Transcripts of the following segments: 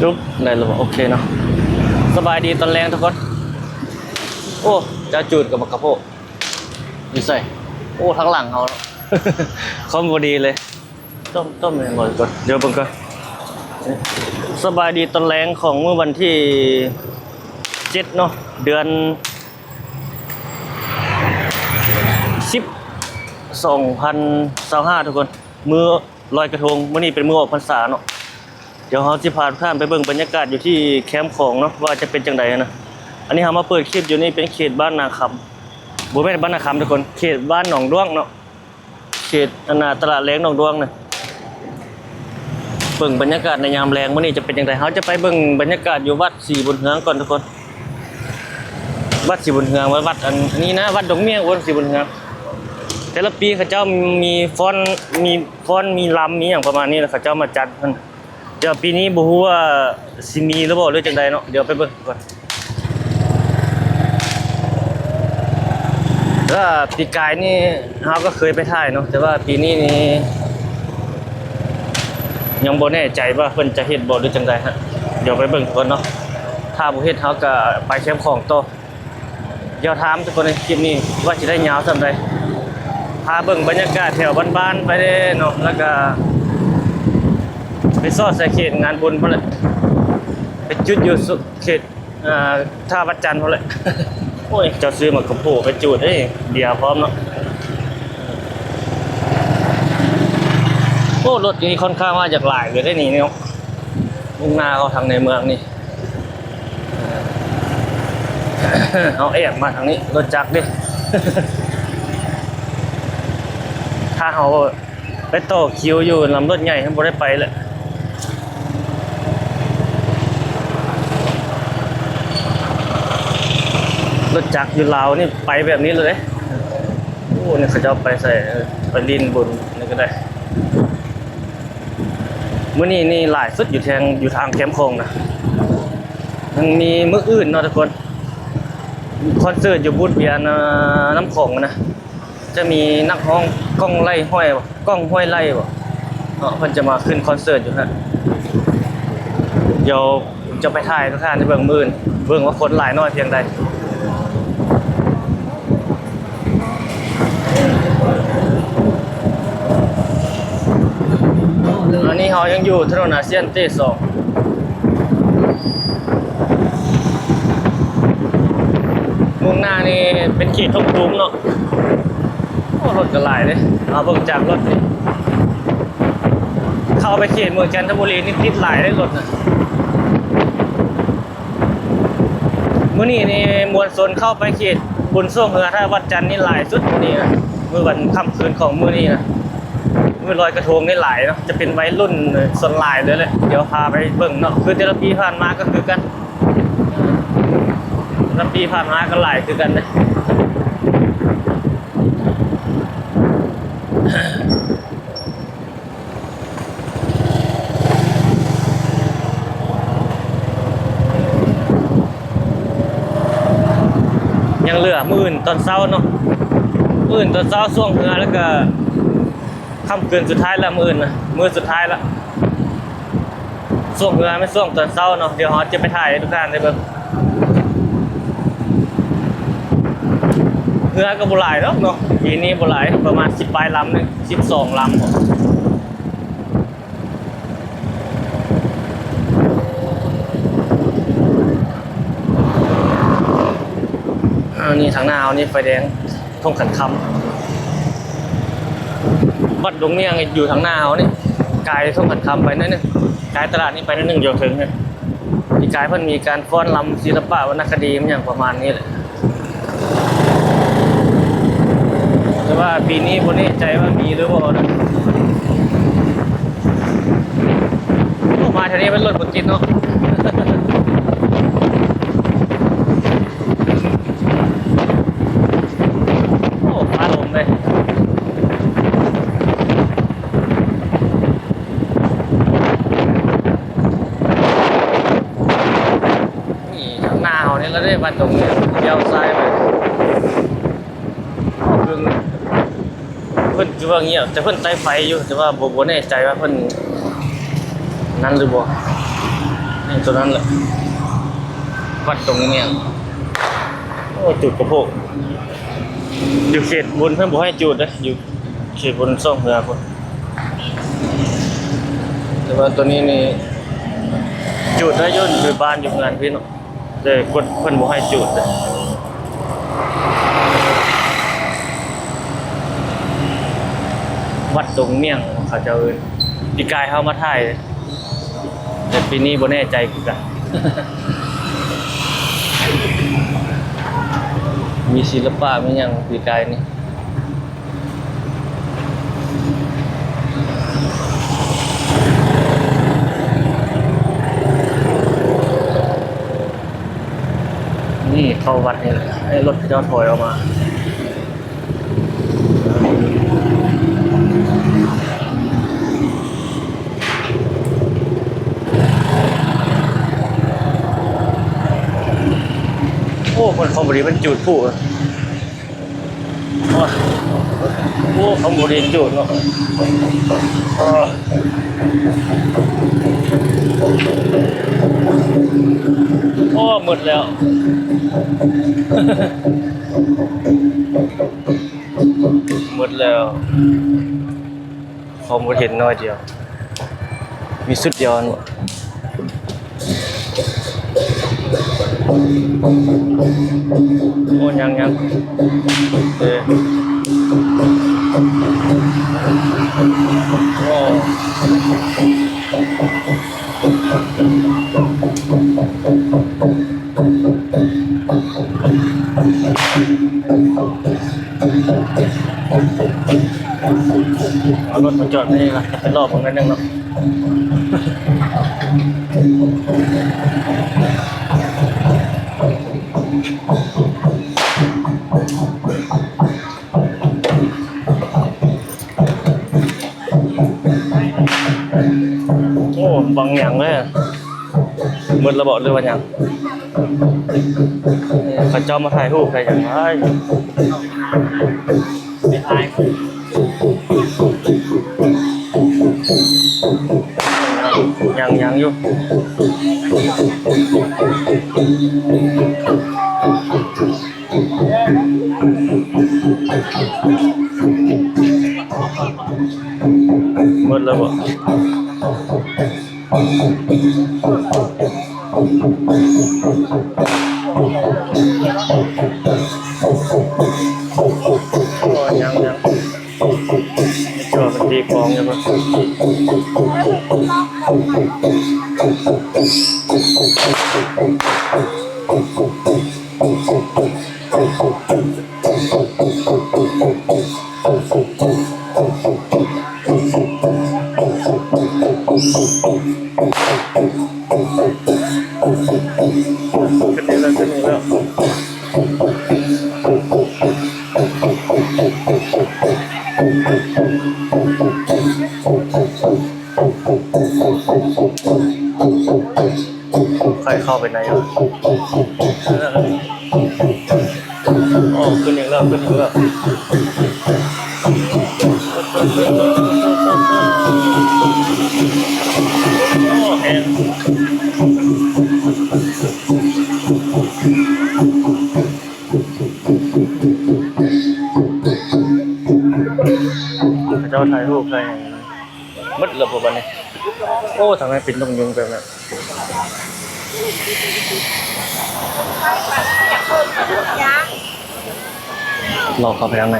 ຈຸກໄດ້ແລ້ວບໍ່? ໂອເຄເນາະ. ສະບາຍດີຕອນແລງທຸກຄົນ. ໂອ້ ຈາຈູດກັບບັກກະໂພດຢູ່ໃສ? ໂອ້ ທາງຫຼັງເຮົາເນາະ. ຄວາມບໍ່ດີເລີຍ. ຕົ້ມ ຕົ້ມແມ່ນບໍ່? ກ່ອນ ດຽວເບິ່ງກ່ອນ. ສະບາຍດີຕອນແລງຂອງມື້ວັນທີເຈັດເນາະ ເດືອນສິບ ສອງພັນຊາວຫ້າ ທຸກຄົນ. ມື້ລອຍກະທົງ ມື້ນີ້ເປັນມື້ອອກພັນສາເນາະ. ດຽວເຮົາຊິພາທຸກທ່ານໄປເບິ່ງບັນຍາກາດຢູ່ທີ່ແຄມຂອງເນາະ ວ່າຈະເປັນຈັ່ງໃດນະ. ອັນນີ້ເຮົາມາເປີດຄລິບຢູ່ນີ້ເປັນເຂດບ້ານນາຄຳ ບໍ່ແມ່ນບ້ານນາຄຳທຸກຄົນ ເຂດບ້ານໜອງດ້ວງເນາະ ເຂດອັນນ່າຕະຫຼາດແລງໜອງດ້ວງນະ. ເບິ່ງບັນຍາກາດໃນຍາມແລງມື້ນີ້ຈະເປັນຈັ່ງໃດ. ເຮົາຈະໄປເບິ່ງບັນຍາກາດຢູ່ວັດສີບຸນເຮືອງກ່ອນທຸກຄົນ. ວັດສີບຸນເຮືອງ ວັດ ວັດອັນ ອັນນີ້ນະ ວັດດົງເມງ ວັດສີບຸນເຮືອງ. ແຕ່ລະປີເຂົາເຈົ້າມີຟ້ອນ ມີຟ້ອນ ມີລຳ ມີຫຍັງປະມານນີ້ ແລ້ວເຂົາເຈົ້າມາຈັດຫັ້ນ. ແຕ່ວ່າປີນີ້ບໍ່ຮູ້ວ່າຊິມີຫຼືບໍ່ ຫຼືຈັ່ງໃດເນາະ. ດຽວໄປເບິ່ງກ່ອນ. ແຕ່ວ່າປີກາຍນີ້ເຮົາກໍເຄີຍໄປຖ່າຍເນາະ ແຕ່ວ່າປີນີ້ນີ້ຍັງບໍ່ແນ່ໃຈວ່າເພິ່ນຈະເຮັດບໍ່ ຫຼືຈັ່ງໃດຫັ້ນ. ດຽວໄປເບິ່ງກ່ອນເນາະ. ຖ້າບໍ່ເຮັດເຮົາກໍໄປແຄມຂອງຕໍ່. ດຽວຖາມທຸກຄົນໃນຄລິບນີ້ວ່າຊິໄດ້ຍາວສ່ຳໃດ. ພາເບິ່ງບັນຍາກາດແຖວບ້ານໆໄປເດ້ເນາະ ແລ້ວກະໄປສອດໃສ່ເຂດງານບຸນພຸ້ນແຫຼະ ໄປຈຸດຢູ່ເຂດ ອ່າ ທ່າວັດຈັນພຸ້ນແຫຼະ. ໂອ້ຍ ເຈົ້າຊື້ໝາກກະໂພດໄປຈູດເດ້ ເບຍພ້ອມເນາະ. ໂອ້ ລົດນີ້ຄ່ອນຂ້າງວ່າຢາກຫຼາຍຢູ່ເດ້ນີ້ເນາະ ມຸ່ງໜ້າເຂົ້າທາງໃນເມືອງນີ້. ເຮົາແອບມາທາງນີ້ ລົດຈັກເດ້. ຖ້າເຮົາໄປຕໍ່ຄິວຢູ່ນຳລົດໃຫຍ່ ເຮົາບໍ່ໄດ້ໄປແຫຼະ. ລົດຈັກຢູ່ລາວນີ້ໄປແບບນີ້ເລີຍເດ້. ໂອ້ ນີ້ເຂົາເຈົ້າໄປໃສ? ເອີ ໄປຫຼິ້ນບຸນນີ້ກໍໄດ້. ມື້ນີ້ນີ້ຫຼາຍສຸດຢູ່ແທງ ຢູ່ທາງແຄມຂອງນະ. ຍັງມີມື້ອື່ນເນາະທຸກຄົນ ຄອນເສີດຢູ່ບູດເບຍ ນະ ນ້ຳຂອງນະ. ຈະມີນັກຮ້ອງກ້ອງໄລ່ຫ້ອຍ ກ້ອງຫ້ວຍໄລ່ບໍເນາະ ເພິ່ນຈະມາຂຶ້ນຄອນເສີດຢູ່ຫັ້ນ. ດຽວຈະໄປຖ່າຍໃຫ້ທຸກທ່ານໄດ້ເບິ່ງມື້ອື່ນ ເບິ່ງວ່າຄົນຫຼາຍໜ້ອຍພຽງໃດ. ຕອນນີ້ເຮົາຍັງຢູ່ຖະໜົນອາຊຽນເຕສອງ ມຸ່ງໜ້ານີ້ເປັນເຂດທົ່ງຕູມເນາະ. ໂອ້ ລົດກໍຫຼາຍເດ້ ເຮົາເບິ່ງຈາກລົດນີ້ ເຂົ້າໄປເຂດເມືອງຈັນທະບູລີນີ້ຕິດຫຼາຍເດ້ລົດນະ. ມື້ນີ້ນີ້ມວນຊົນເຂົ້າໄປເຂດບຸນຊ່ວງເຮືອທ່າວັດຈັນນີ້ຫຼາຍສຸດມື້ນີ້ນະ ມື້ວັນຄ່ຳຄືນຂອງມື້ນີ້ນະ. ມື້ລອຍກະທົງນີ້ຫຼາຍເນາະ ຈະເປັນໄວລຸ້ນສ່ວນຫຼາຍເລີຍແຫຼະ. ດຽວພາໄປເບິ່ງເນາະ ຄືແຕ່ລະປີຜ່ານມາກໍຄືກັນ ແຕ່ລະປີຜ່ານມາກໍຫຼາຍຄືກັນເດ້. ຍັງເຫຼືອມື້ອື່ນຕອນເຊົ້າເນາະ ມື້ອື່ນຕອນເຊົ້າຊ່ວງເຮືອ ແລ້ວກະຄ່ຳຄືນສຸດທ້າຍລະ ມື້ອື່ນນະ ມື້ສຸດທ້າຍລະ. ຊ່ວງເຮືອແມ່ນຊ່ວງຕອນເຊົ້າເນາະ ດຽວເຮົາຈະໄປຖ່າຍໃຫ້ທຸກທ່ານໄດ້ເບິ່ງ. ເຮືອກໍບໍ່ຫຼາຍດອກເນາະ ປີນີ້ບໍ່ຫຼາຍ ປະມານສິບປາຍລຳໜຶ່ງ ສິບສອງລຳ. ອັນນີ້ທາງໜ້າເຮົານີ້ໄຟແດງທົ່ງຂັນຄຳ ວັດດົງເມງຢູ່ທາງໜ້າເຮົານີ້ ກາຍທົ່ງຂັນຄຳໄປໜ້ອຍໜຶ່ງ ກາຍຕະຫຼາດນີ້ໄປໜ້ອຍໜຶ່ງ ດຽວເຖິງເລີຍ. ປີກາຍເພິ່ນມີການຟ້ອນລຳ ສິລະປະວັນນະຄະດີ ຫຍັງປະມານນີ້ແຫຼະ. ແຕ່ວ່າປີນີ້ບໍ່ແນ່ໃຈວ່າມີຫຼືບໍ່ນະ. ໂອ້ ມາແຖວນີ້ມັນລົດບໍ່ຕິດເນາະ. ໂອ້ ຟ້າລົມເລີຍ. ນີ້ທາງໜ້າເຮົານີ້ລະເດ້ ບ້ານດົງເມງ ລ້ຽວຊ້າຍໄປ. ເພິ່ນ ເພິ່ນຄືວ່າງຽບ ແຕ່ເພິ່ນໄຕ້ໄຟຢູ່ ແຕ່ວ່າບໍ່ ບໍ່ແນ່ໃຈວ່າເພິ່ນນັ້ນຫຼືບໍ່. ຕົວນັ້ນແຫຼະ ວັດດົງມຽງ. ໂອ້ ຈູດກະໂພກ. ຢູ່ເຂດບົນເພິ່ນບໍ່ໃຫ້ຈູດເດ້ ຢູ່ເຂດບົນຊ່ອງເຮືອພຸ້ນ. ແຕ່ວ່າຕົວນີ້ນີ້ຈູດໄດ້ຢູ່ ຢູ່ບ້ານຢູ່ເຮືອນພີ້ເນາະ. ແຕ່ກົດເພິ່ນບໍ່ໃຫ້ຈູດເດ້. ວັດດົງມຽງ ເຂົາເຈົ້າເອີ້ນ. ປີກາຍເຮົາມາຖ່າຍ ແຕ່ປີນີ້ບໍ່ແນ່ໃຈຄືກັນ. ມີສິລະປະ ມີຫຍັງປີກາຍນີ້. ນີ້ເຂົ້າວັດນີ້ແຫຼະ ໃຫ້ລົດເຂົາເຈົ້າຖອຍອອກມາ. ໂອ້ ເພິ່ນ ເຂົາບໍ່ໄດ້ ເພິ່ນຈູດພູ້. ໂອ້ຍ ໂອ້ ເຂົາບໍ່ໄດ້ຈູດເນາະ. ໂອ້ ໝົດແລ້ວ ໝົດແລ້ວ. ຂອງບໍ່ເຫັນໜ້ອຍດຽວ ມີຊຸດດຽວຫັ້ນ. ໂອ້ ຍັງໆ ເອີ ໂອ້. ເອົາລົດມາຈອດໃນນີ້ລະ ໄປລອບເບິ່ງໜ້ອຍໜຶ່ງເນາະ. ໂອ້ ບັງຫຍັງເລີຍ ໝົດລະບໍ ຫຼືວ່າຫຍັງ? ເຂົາເຈົ້າມາຖ່າຍຮູບໄດ້ຫຍັງຫວາ? ຍັງ ຍັງຢູ່. ໝົດແລ້ວບໍ່? ໂອ້ ຍັງ ຍັງ ຈອດມັນຕີກອງຢູ່. ຂຶ້ນນີ້ແລ້ວ ຂຶ້ນນີ້ແລ້ວ. ໃຄ່ເຂົ້າໄປໃນ ໂອ້ ຂຶ້ນອີກແລ້ວ ຂຶ້ນອີກແລ້ວ. ໂອ້ ແຮງ ເຂົາເຈົ້າຖ່າຍຮູບໃສ່ ໝົດແລ້ວບໍ່ບັດນີ້? ໂອ້ ທາງໃນເປັນນົກຍຸງແບບນັ້ນ. ລອງເຂົ້າໄປທາງໃນ.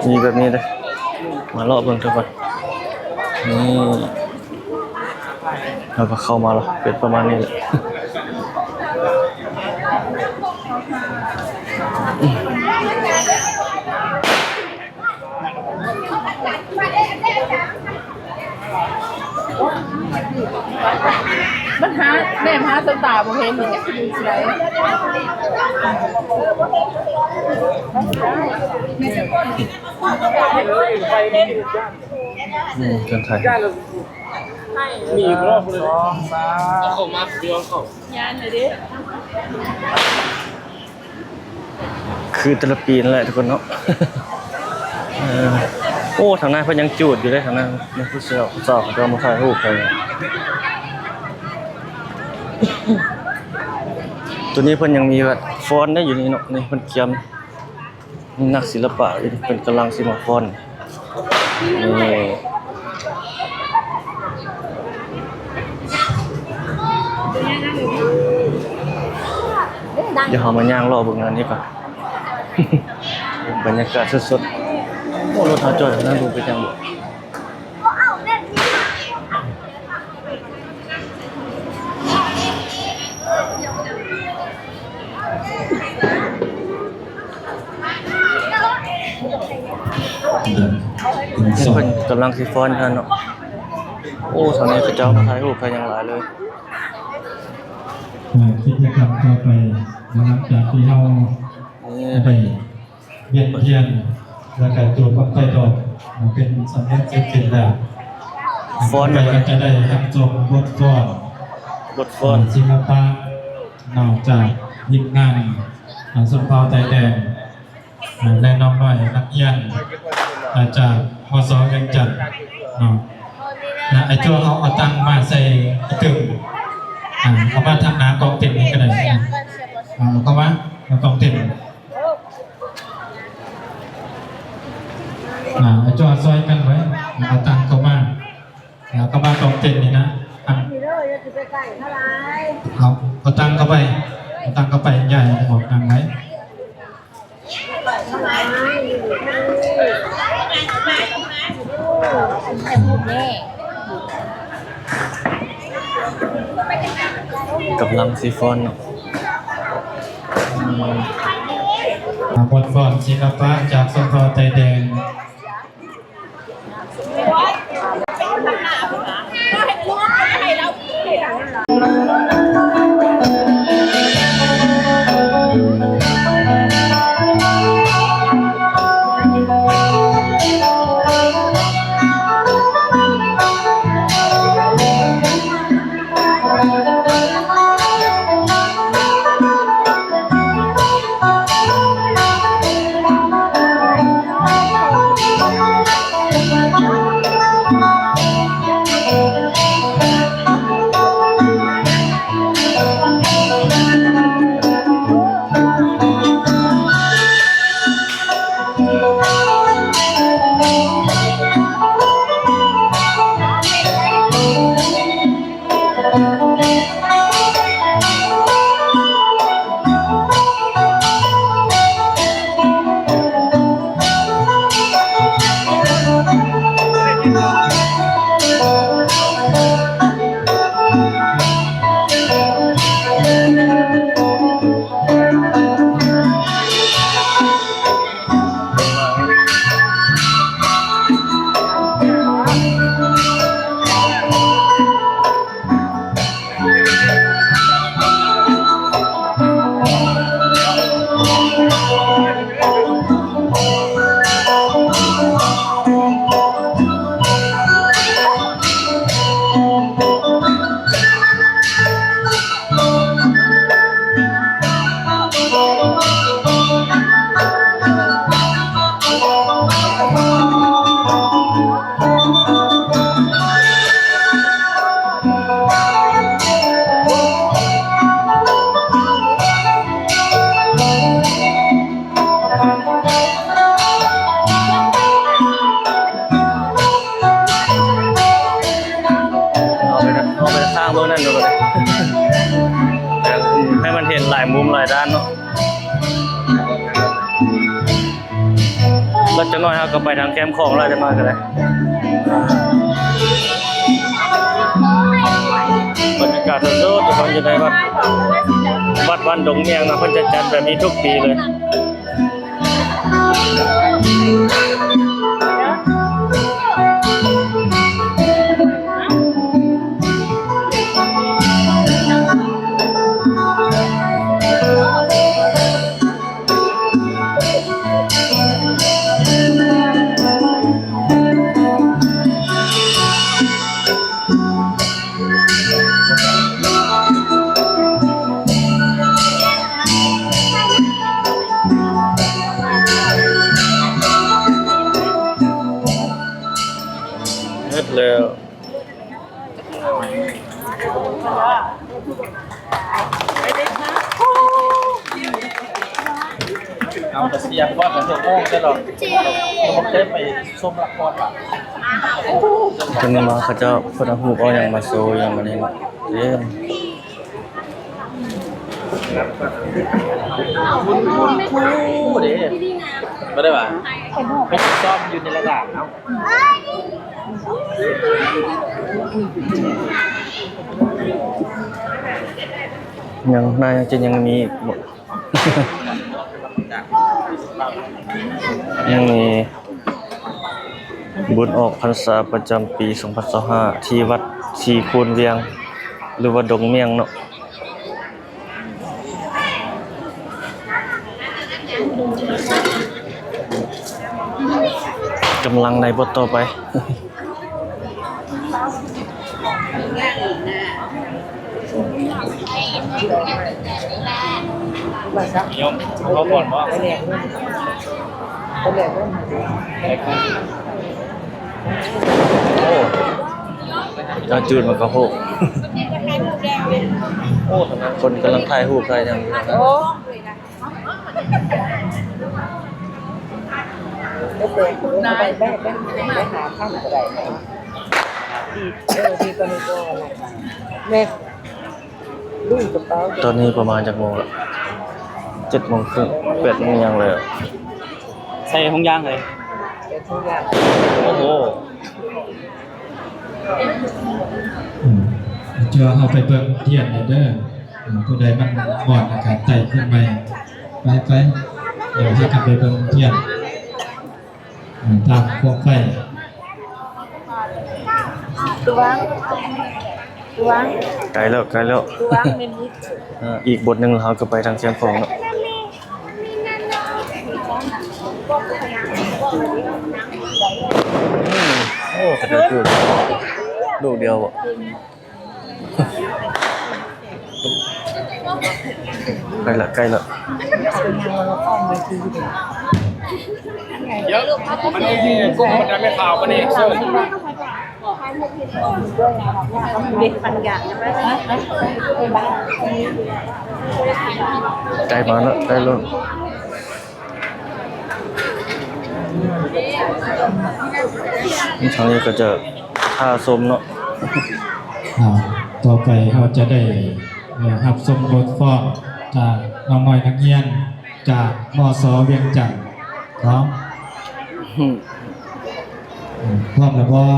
ມີແບບນີ້ເດ້ ມາເລາະເບິ່ງທຸກຄົນ. ນີ້ ເຮົາກໍເຂົ້າມາລະ ເປັນປະມານນີ້ແຫຼະ. ມັນຫາ ແນມຫາຊະຕາບໍ່ເຫັນ ມັນຈັກຊິຢູ່ທີ່ໃດ. ອືມ ເປັນໃຜ? ມີອີກຮອບໜຶ່ງ ສອງ ສາມ ເອົາເຂົ້າມາ ເອົາເຂົ້າ ຍານເລີຍເດ້. ຄືແຕ່ລະປີນັ້ນແຫຼະທຸກຄົນເນາະ. ເອີ ໂອ້ ທາງນັ້ນເພິ່ນຍັງຈູດຢູ່ເດ້ ທາງນັ້ນ ນີ້ຜູ້ສາວ ຜູ້ສາວເຂົາເຈົ້າມາຖ່າຍຮູບກັນ. ໂຕນີ້ເພິ່ນຍັງມີແບບຟ້ອນໄດ້ຢູ່ນີ້ເນາະ ນີ້ເພິ່ນກຽມ ນັກສິລະປະເພິ່ນກຳລັງຊິມາຟ້ອນ. ນີ້ ດຽວເຮົາມາຍ່າງເລາະເບິ່ງອັນນີ້ກ່ອນ ບັນຍາກາດສົດໆ. ໂອ້ ລົດເຮົາຈອດຢູ່ນັ້ນ ບໍ່ເປັນຫຍັງບໍ່? ເພິ່ນກຳລັງຊິຟ້ອນຫັ້ນເນາະ. ໂອ້ ທາງນີ້ເຂົາເຈົ້າມາຖ່າຍຮູບ ໃຜຍັງຫຼາຍເລີຍ. ເອີ ກິດຈະກຳຕໍ່ໄປ ຫຼັງຈາກທີ່ເຮົາໄດ້ ວຽນທຽນ ແລ້ວກະຈູດບັ້ງໄຟດອກ ເປັນສຳເລັດເສັດສິ້ນແລ້ວ. ຟ້ອນ ໄປກໍຈະໄດ້ຮັບຊົມບົດຟ້ອນ ບົດຟ້ອນ ເອີ ສິລະປະ ນອກຈາກທີມງານ ເອີ ຊົນເຜົ່າໄຕແດງ ເອີ ແລະ ນ້ອງນ້ອຍນັກຮຽນ ເອີ ຈາກ ມສ ວຽງຈັນເນາະ. ເອີ ອ້າຍຈົວເຮົາເອົາຕັ່ງມາໃສ່ຕຶ້ງ ເອົາມາທາງໜ້າກອງເຕັ້ນນີ້ກໍໄດ້. ເອົາເຂົ້າມາ ເອົາກອງເຕັ້ນ ອ່າ ເອົາຈອດຊ່ອຍກັນໄວ້ ເອົາຕັ່ງເຂົ້າມາ ເອົາເຂົ້າມາກອງເຕັ້ນນີ້ນະ ເອົາ ເອົາຕັ່ງເຂົ້າໄປ ເອົາຕັ່ງເຂົ້າໄປ ຢ່າໃຫ້ອອກຫັ້ນໄວ້. ກຳລັງຊິຟ້ອນເນາະ. ບົດຟ້ອນສິລະປະຈາກຊົນເຜົ່າໄຕແດງ. ເອົາໄປ ເອົາໄປທາງເບິ່ງນັ້ນໂລດ ໃຫ້ມັນເຫັນຫຼາຍມຸມຫຼາຍດ້ານເນາະ. ແລ້ວຈັກໜ້ອຍເຮົາກໍໄປທາງແຄມຂອງແລ້ວ ຈັກໜ້ອຍກໍໄດ້. ບັນຍາກາດສົດໆ ທຸກຄົນ ຢູ່ໃນວັດ ວັດບ້ານດົງມຽງເນາະ ເພິ່ນຈະຈັດແບບນີ້ທຸກປີເລີຍ. ເ ເອົາແຕ່ສຽງກ່ອນ ກະຊົ່ວໂມງແລ້ວເນາະ ບໍ່ເຄີຍໄປຊົມລະຄອນລະ. ເພິ່ນມາ ເຂົາເຈົ້າເພິ່ນເອົາຮູບເອົາຫຍັງມາໂຊຫຍັງອັນນີ້ເນາະ ເຕັມ. ບໍ່ໄດ້ວ່າ ໄປຝຶກຊ້ອມຢູ່ໃນລະດານເນາະ. ຍັງ ໜ້າຈະຍັງມີອີກບໍ່? ຍັງມີບຸນອອກພັນສາປະຈຳປີສອງພັນຊາວຫ້າ ທີ່ວັດສີຄູນວຽງ ຫຼືວ່າດົງມຽງເນາະ. ກຳລັງໃນບົດຕໍ່ໄປ. ໂອ້ ຈາຈູດມັນກະໂຫກ ຄົນກຳລັງຖ່າຍຮູບຖ່າຍຫຍັງຢູ່. ຕອນນີ້ປະມານຈັກໂມງລະ? ເຈັດໂມງເຄິ່ງ ແປດໂມງຫຍັງແລ້ວ. ໃສ່ຖົງຢາງເລີຍ ໂອ້ໂຫ. ອືມ ດຽວເຮົາໄປເບິ່ງທຽນແດ່ເດີ ອືມ ຜູ້ໃດມັນມ່ວນລະກະໄຕ່ຂຶ້ນໃໝ່ ໄປໄປ ເອີ ພາກັນໄປເບິ່ງທຽນ ອືມ ຕາມໂຄມໄຟ. ໃກ້ແລ້ວ ໃກ້ແລ້ວ ເອີ ອີກບົດໜຶ່ງລະເຮົາກະໄປທາງແຄມຂອງເນາະ. ໂອ້ ຂະໜາດລູກດຽວບໍ? ໃກ້ລະ ໃກ້ລະ. ໃກ້ມາແລ້ວ ໃກ້ແລ້ວ. ທາງນີ້ກະຈະຖ້າຊົມເນາະ. ອາ ຕໍ່ໄປເຮົາຈະໄດ້ ເອີ ຮັບຊົມບົດຟ້ອນຈາກນ້ອງນ້ອຍນັກຮຽນຈາກ ມສ ວຽງຈັນເນາະ. ອືມ ພ້ອມແລ້ວບໍ່?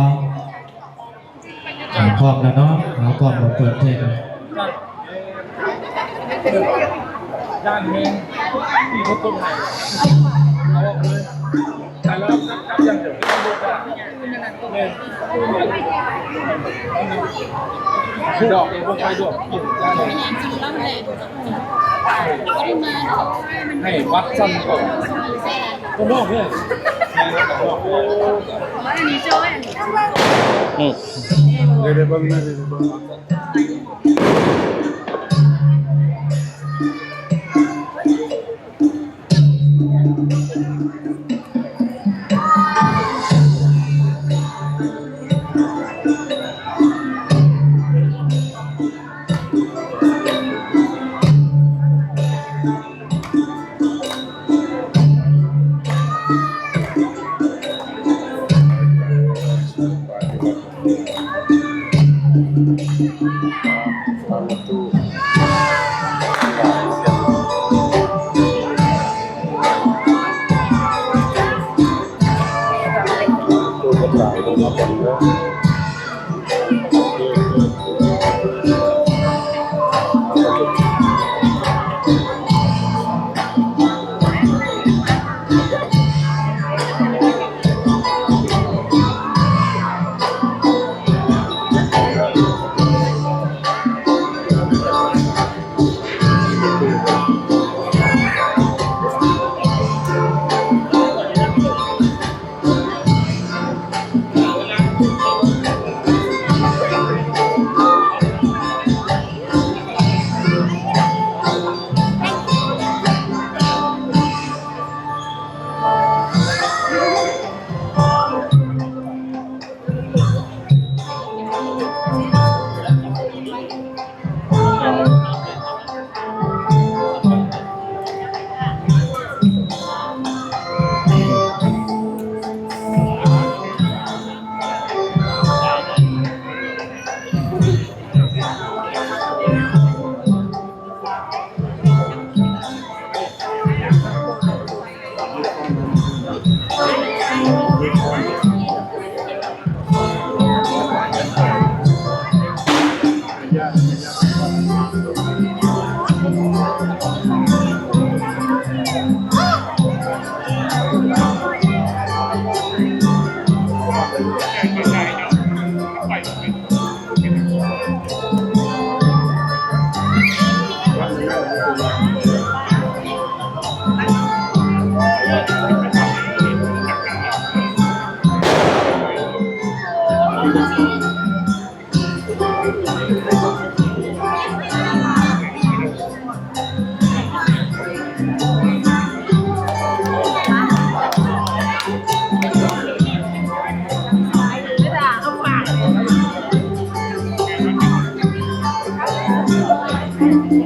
ອາ ພ້ອມແລ້ວເນາະ ເຮົາພ້ອມແລ້ວເປີດເພງ. ດອກ ໃຫ້ວັດຊັ້ນກ່ອນ ອືມ ດຽວເບິ່ງນະ ດຽວເບິ່ງ.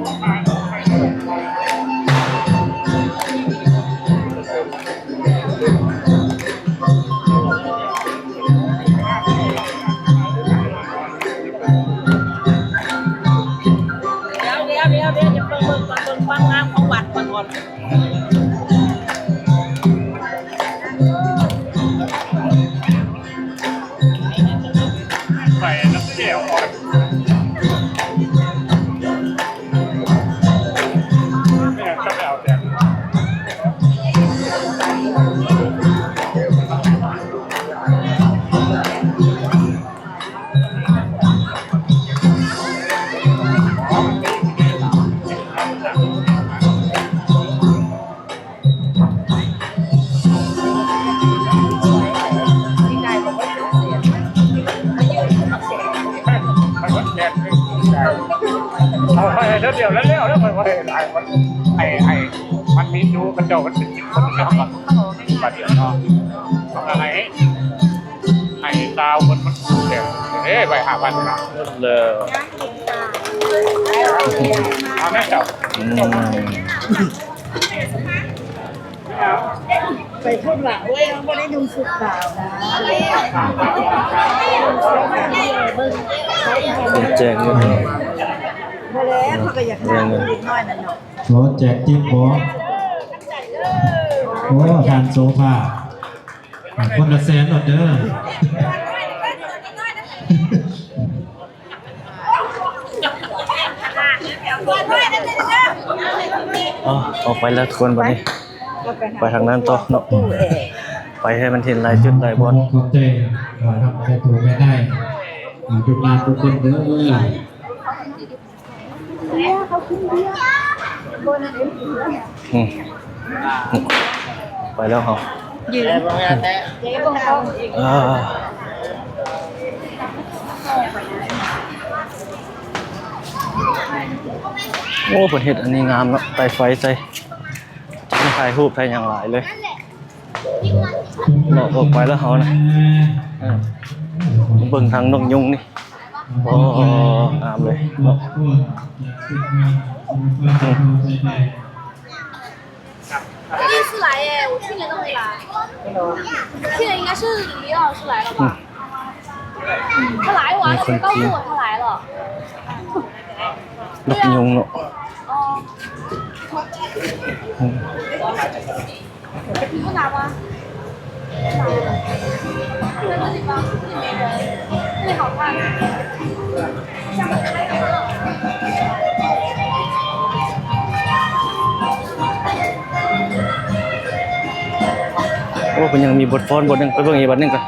ດຽວໆໆໆ ຢ່າເພິ່ງເບິ່ງກ່ອນ ເບິ່ງຄວາມງາມຂອງວັດກ່ອນ. ໄປນຳແລ້ວ ແມ່ນຈະໄປເອົາແຕ່ ເອົາໃຫ້ເທື່ອດຽວແລ້ວ ແລ້ວ ແລ້ວ ໃຫ້ ໃຫ້ ໃຫ້ມັນມີຢູ່ ເຂົາເຈົ້າມັນເປັນສິບຄົນເນາະ ບາດດຽວເນາະ ເຂົາກໍໃຫ້ ໃຫ້ຊາວເພິ່ນ ມັນແບບເດ້ ໄວ້ຫ້າພັນເນາະ ເລີ ເອົາແມ່ເຈົ້າ ອືມ ໄປພຸ້ນລະ ໂອ້ຍ ບໍ່ໄດ້ນຸ່ງຊຸດຂາວນະ ເພິ່ນແຈ້ງຢູ່ ບໍ່ແລ້ວ ເຂົາກໍຢາກຖາມເດັກນ້ອຍນັ້ນເນາະ ໂອ້ ແຈກຕິບບໍ່? ໂອ້ ທ່ານໂສພາ ຄົນລະແສນໂລດເດີ. ເອົາ ອອກໄປແລ້ວທຸກຄົນ ບັດນີ້ ໄປທາງນັ້ນຕໍ່ເນາະ ໄປໃຫ້ມັນເຫັນຫຼາຍຈຸດຫຼາຍບ່ອນ. ຂອບໃຈ ເອີ ນຳໃຫ້ຜູ້ແມ່ນໄດ້ ອາ ທຸກງານທຸກຄົນເດີ. ອືມ ໄປແລ້ວເຮົາ ເອີ ໂອ້ ເພິ່ນເຮັດອັນນີ້ງາມເນາະ ໄຕ່ໄຟໃສ່ ຖ່າຍຮູບຖ່າຍຫຍັງຫຼາຍເລີຍ. ເລາະອອກໄປແລ້ວເຮົານະ ເອີ ເບິ່ງທາງນົກຍຸງນີ້ ໂອ້ ງາມເລີຍເນາະ. 第一次来耶，我去年都没来。去年应该是李老师来了吧？他来玩了，没告诉我他来了。 ນົກຍຸງເນາະ ອືມ ໂອ້ ເພິ່ນຍັງມີບົດຟ້ອນບົດໜຶ່ງ ໄປເບິ່ງອີກບັດໜຶ່ງກ່ອນ.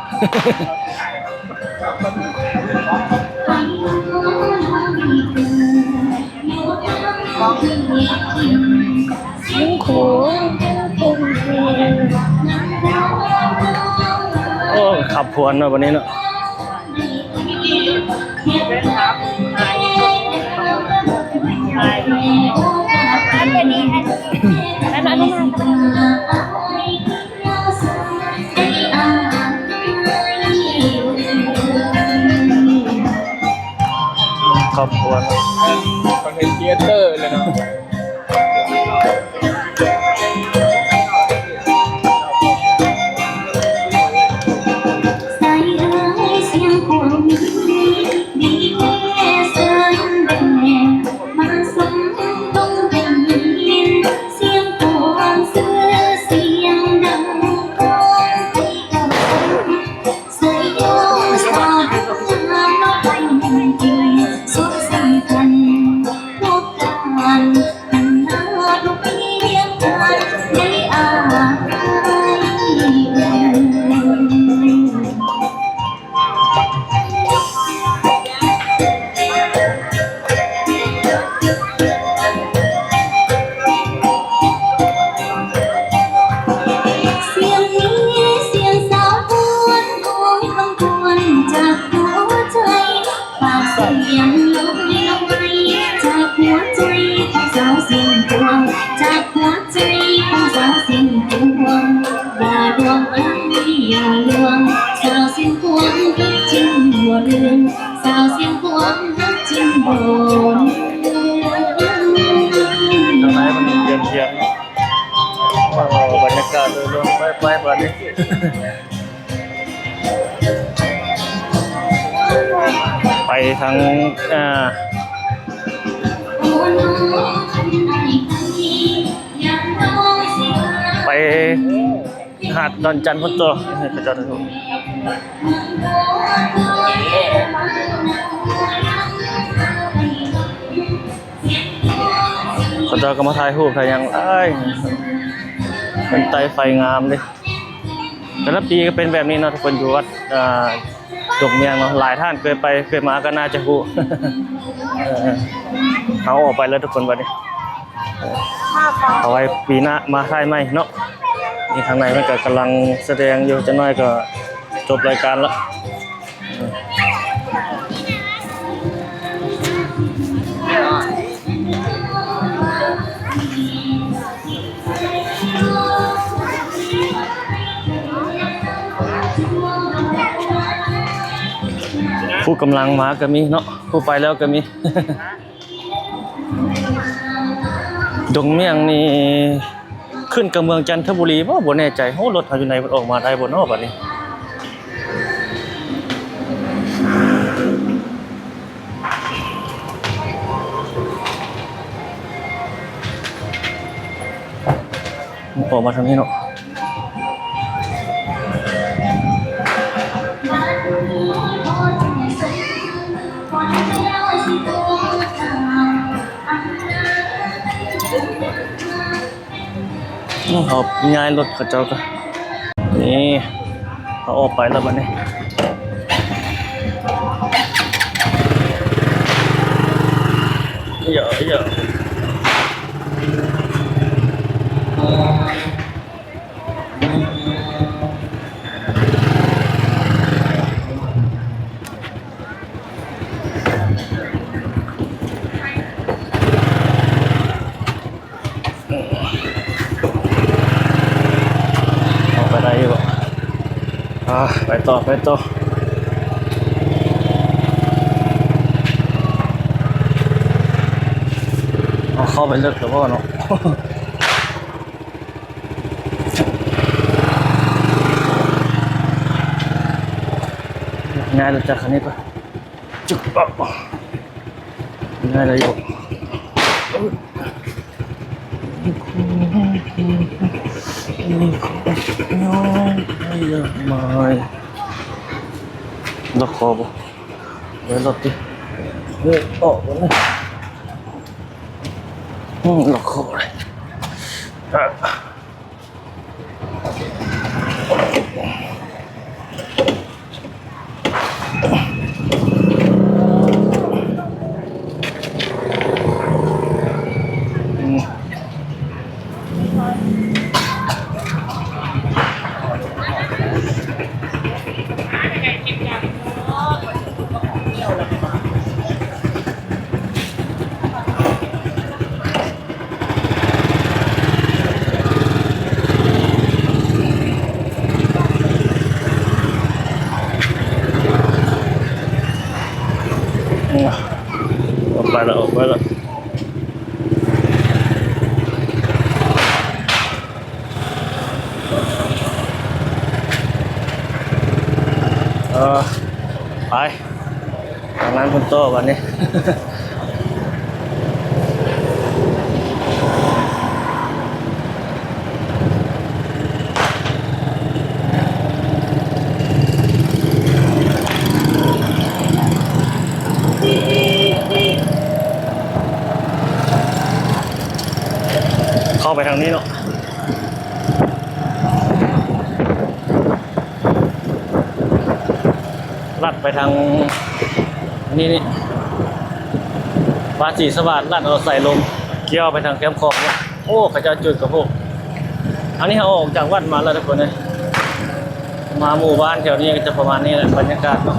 ໂອ້ ຂັບຜວນເນາະ ບັດນີ້ເນາະ. ຄອບຄົວ ຄອນເທັນຄຣີເອເຕີເລີຍເນາະ. ສຸກສັນວັນ ໄປທາງ ເອີ ໄປຫາດດອນຈັນພຸ້ນຕົວະ ເຂົາເຈົ້າ ເຂົາເຈົ້າກໍມາຖ່າຍຮູບຖ່າຍຫຍັງຫຼາຍ ເປັນໄຕ້ໄຟງາມເດ້. ແຕ່ລະປີກໍເປັນແບບນີ້ເນາະ ທຸກຄົນ ຢູ່ວັດ ອ່າ ດົງມຽງເນາະ ຫຼາຍທ່ານເຄີຍໄປເຄີຍມາກໍໜ້າຈະຮູ້. ເອີ ເຮົາອອກໄປແລ້ວທຸກຄົນບັດນີ້ ເອີ ເອົາໄວ້ປີໜ້າມາຖ່າຍໃໝ່ເນາະ. ນີ້ທາງໃນມັນກໍກຳລັງສະແດງຢູ່ ຈັກໜ້ອຍກໍຈົບລາຍການລະ. ຜູ້ກຳລັງມາກໍມີເນາະ ຜູ້ໄປແລ້ວກໍມີ. ດົງມຽງນີ້ຂຶ້ນກັບເມືອງຈັນທະບູລີບໍ່ ບໍ່ແນ່ໃຈ. ໂອ້ ລົດເຮົາຢູ່ໃນ ມັນອອກມາໄດ້ບໍ່ເນາະບັດນີ້. ອອກມາທາງນີ້ເນາະ. ເຮົາຍ້າຍລົດເຂົາເຈົ້າກ່ອນ. ນີ້ ເຮົາອອກໄປແລ້ວບັດນີ້. ເອີ ເອີ. ເຂົ້າໄປໄດ້ຢູ່ບໍ່? ອ່າ ໄປຕໍ່ ໄປຕໍ່. ເອົາ ເຂົ້າໄປເລິກແລ້ວບໍ່ເນາະ? ຍ້າຍລົດຈັກຄັນນີ້ກ່ອນ. ຈຶ່ກ ອະ ງ່າຍໄດ້ຢູ່. ລັອກຄໍບໍ່? ເດີນລົດຕິ ເອີ ອອກກ່ອນນະ. ອືມ ລັອກຄໍໄດ້. ອອກໄປລະ ອອກໄປລະ. ເອີ ໄປ ທາງນັ້ນພຸ້ນຕໍ່ບັດນີ້. ເຂົ້າໄປທາງນີ້ເນາະ. ລັດໄປທາງນີ້ ນີ້ ບ້ານສີສະຫວາດ ລັດເອົາສາຍລົມ ກ່ຽວໄປທາງແຄມຂອງ. ໂອ້ ເຂົາເຈົ້າຈູດກະໂພກ. ອັນນີ້ເຮົາອອກຈາກວັດມາແລ້ວທຸກຄົນເອີຍ ມາໝູ່ບ້ານແຖວນີ້ກໍຈະປະມານນີ້ແຫຼະ ບັນຍາກາດເນາະ.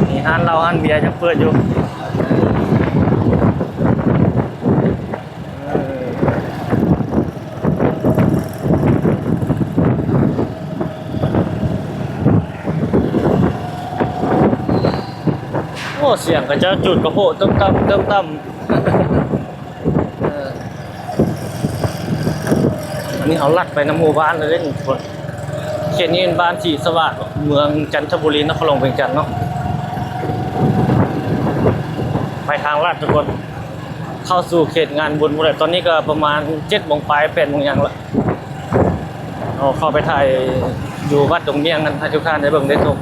ມີຮ້ານເຫຼົ້າຮ້ານເບຍຍັງເປີດຢູ່. ໂອ້ ສຽງເຂົາເຈົ້າຈູດກະໂພກ ຕຶ້ມຕ່ຳ ຕຶ້ມຕ່ຳ. ເອີ ອັນນີ້ເຮົາລັດໄປນຳໝູ່ບ້ານເລີຍເດ້ນີ້ທຸກຄົນ. ເຂດນີ້ເປັນບ້ານສີສະຫວາດ ເມືອງຈັນທະບູລີ ນະຄອນຫຼວງວຽງຈັນເນາະ. ໄປທາງລັດທຸກຄົນ ເຂົ້າສູ່ເຂດງານບຸນໝົດແລ້ວ. ຕອນນີ້ກໍປະມານເຈັດໂມງປາຍ ແປດໂມງຫຍັງລະ. ເຮົາເຂົ້າໄປຖ່າຍຢູ່ວັດດົງມ້ຽງນັ້ນ ໃຫ້ທຸກທ່ານໄດ້ເບິ່ງໄດ້ຊົມ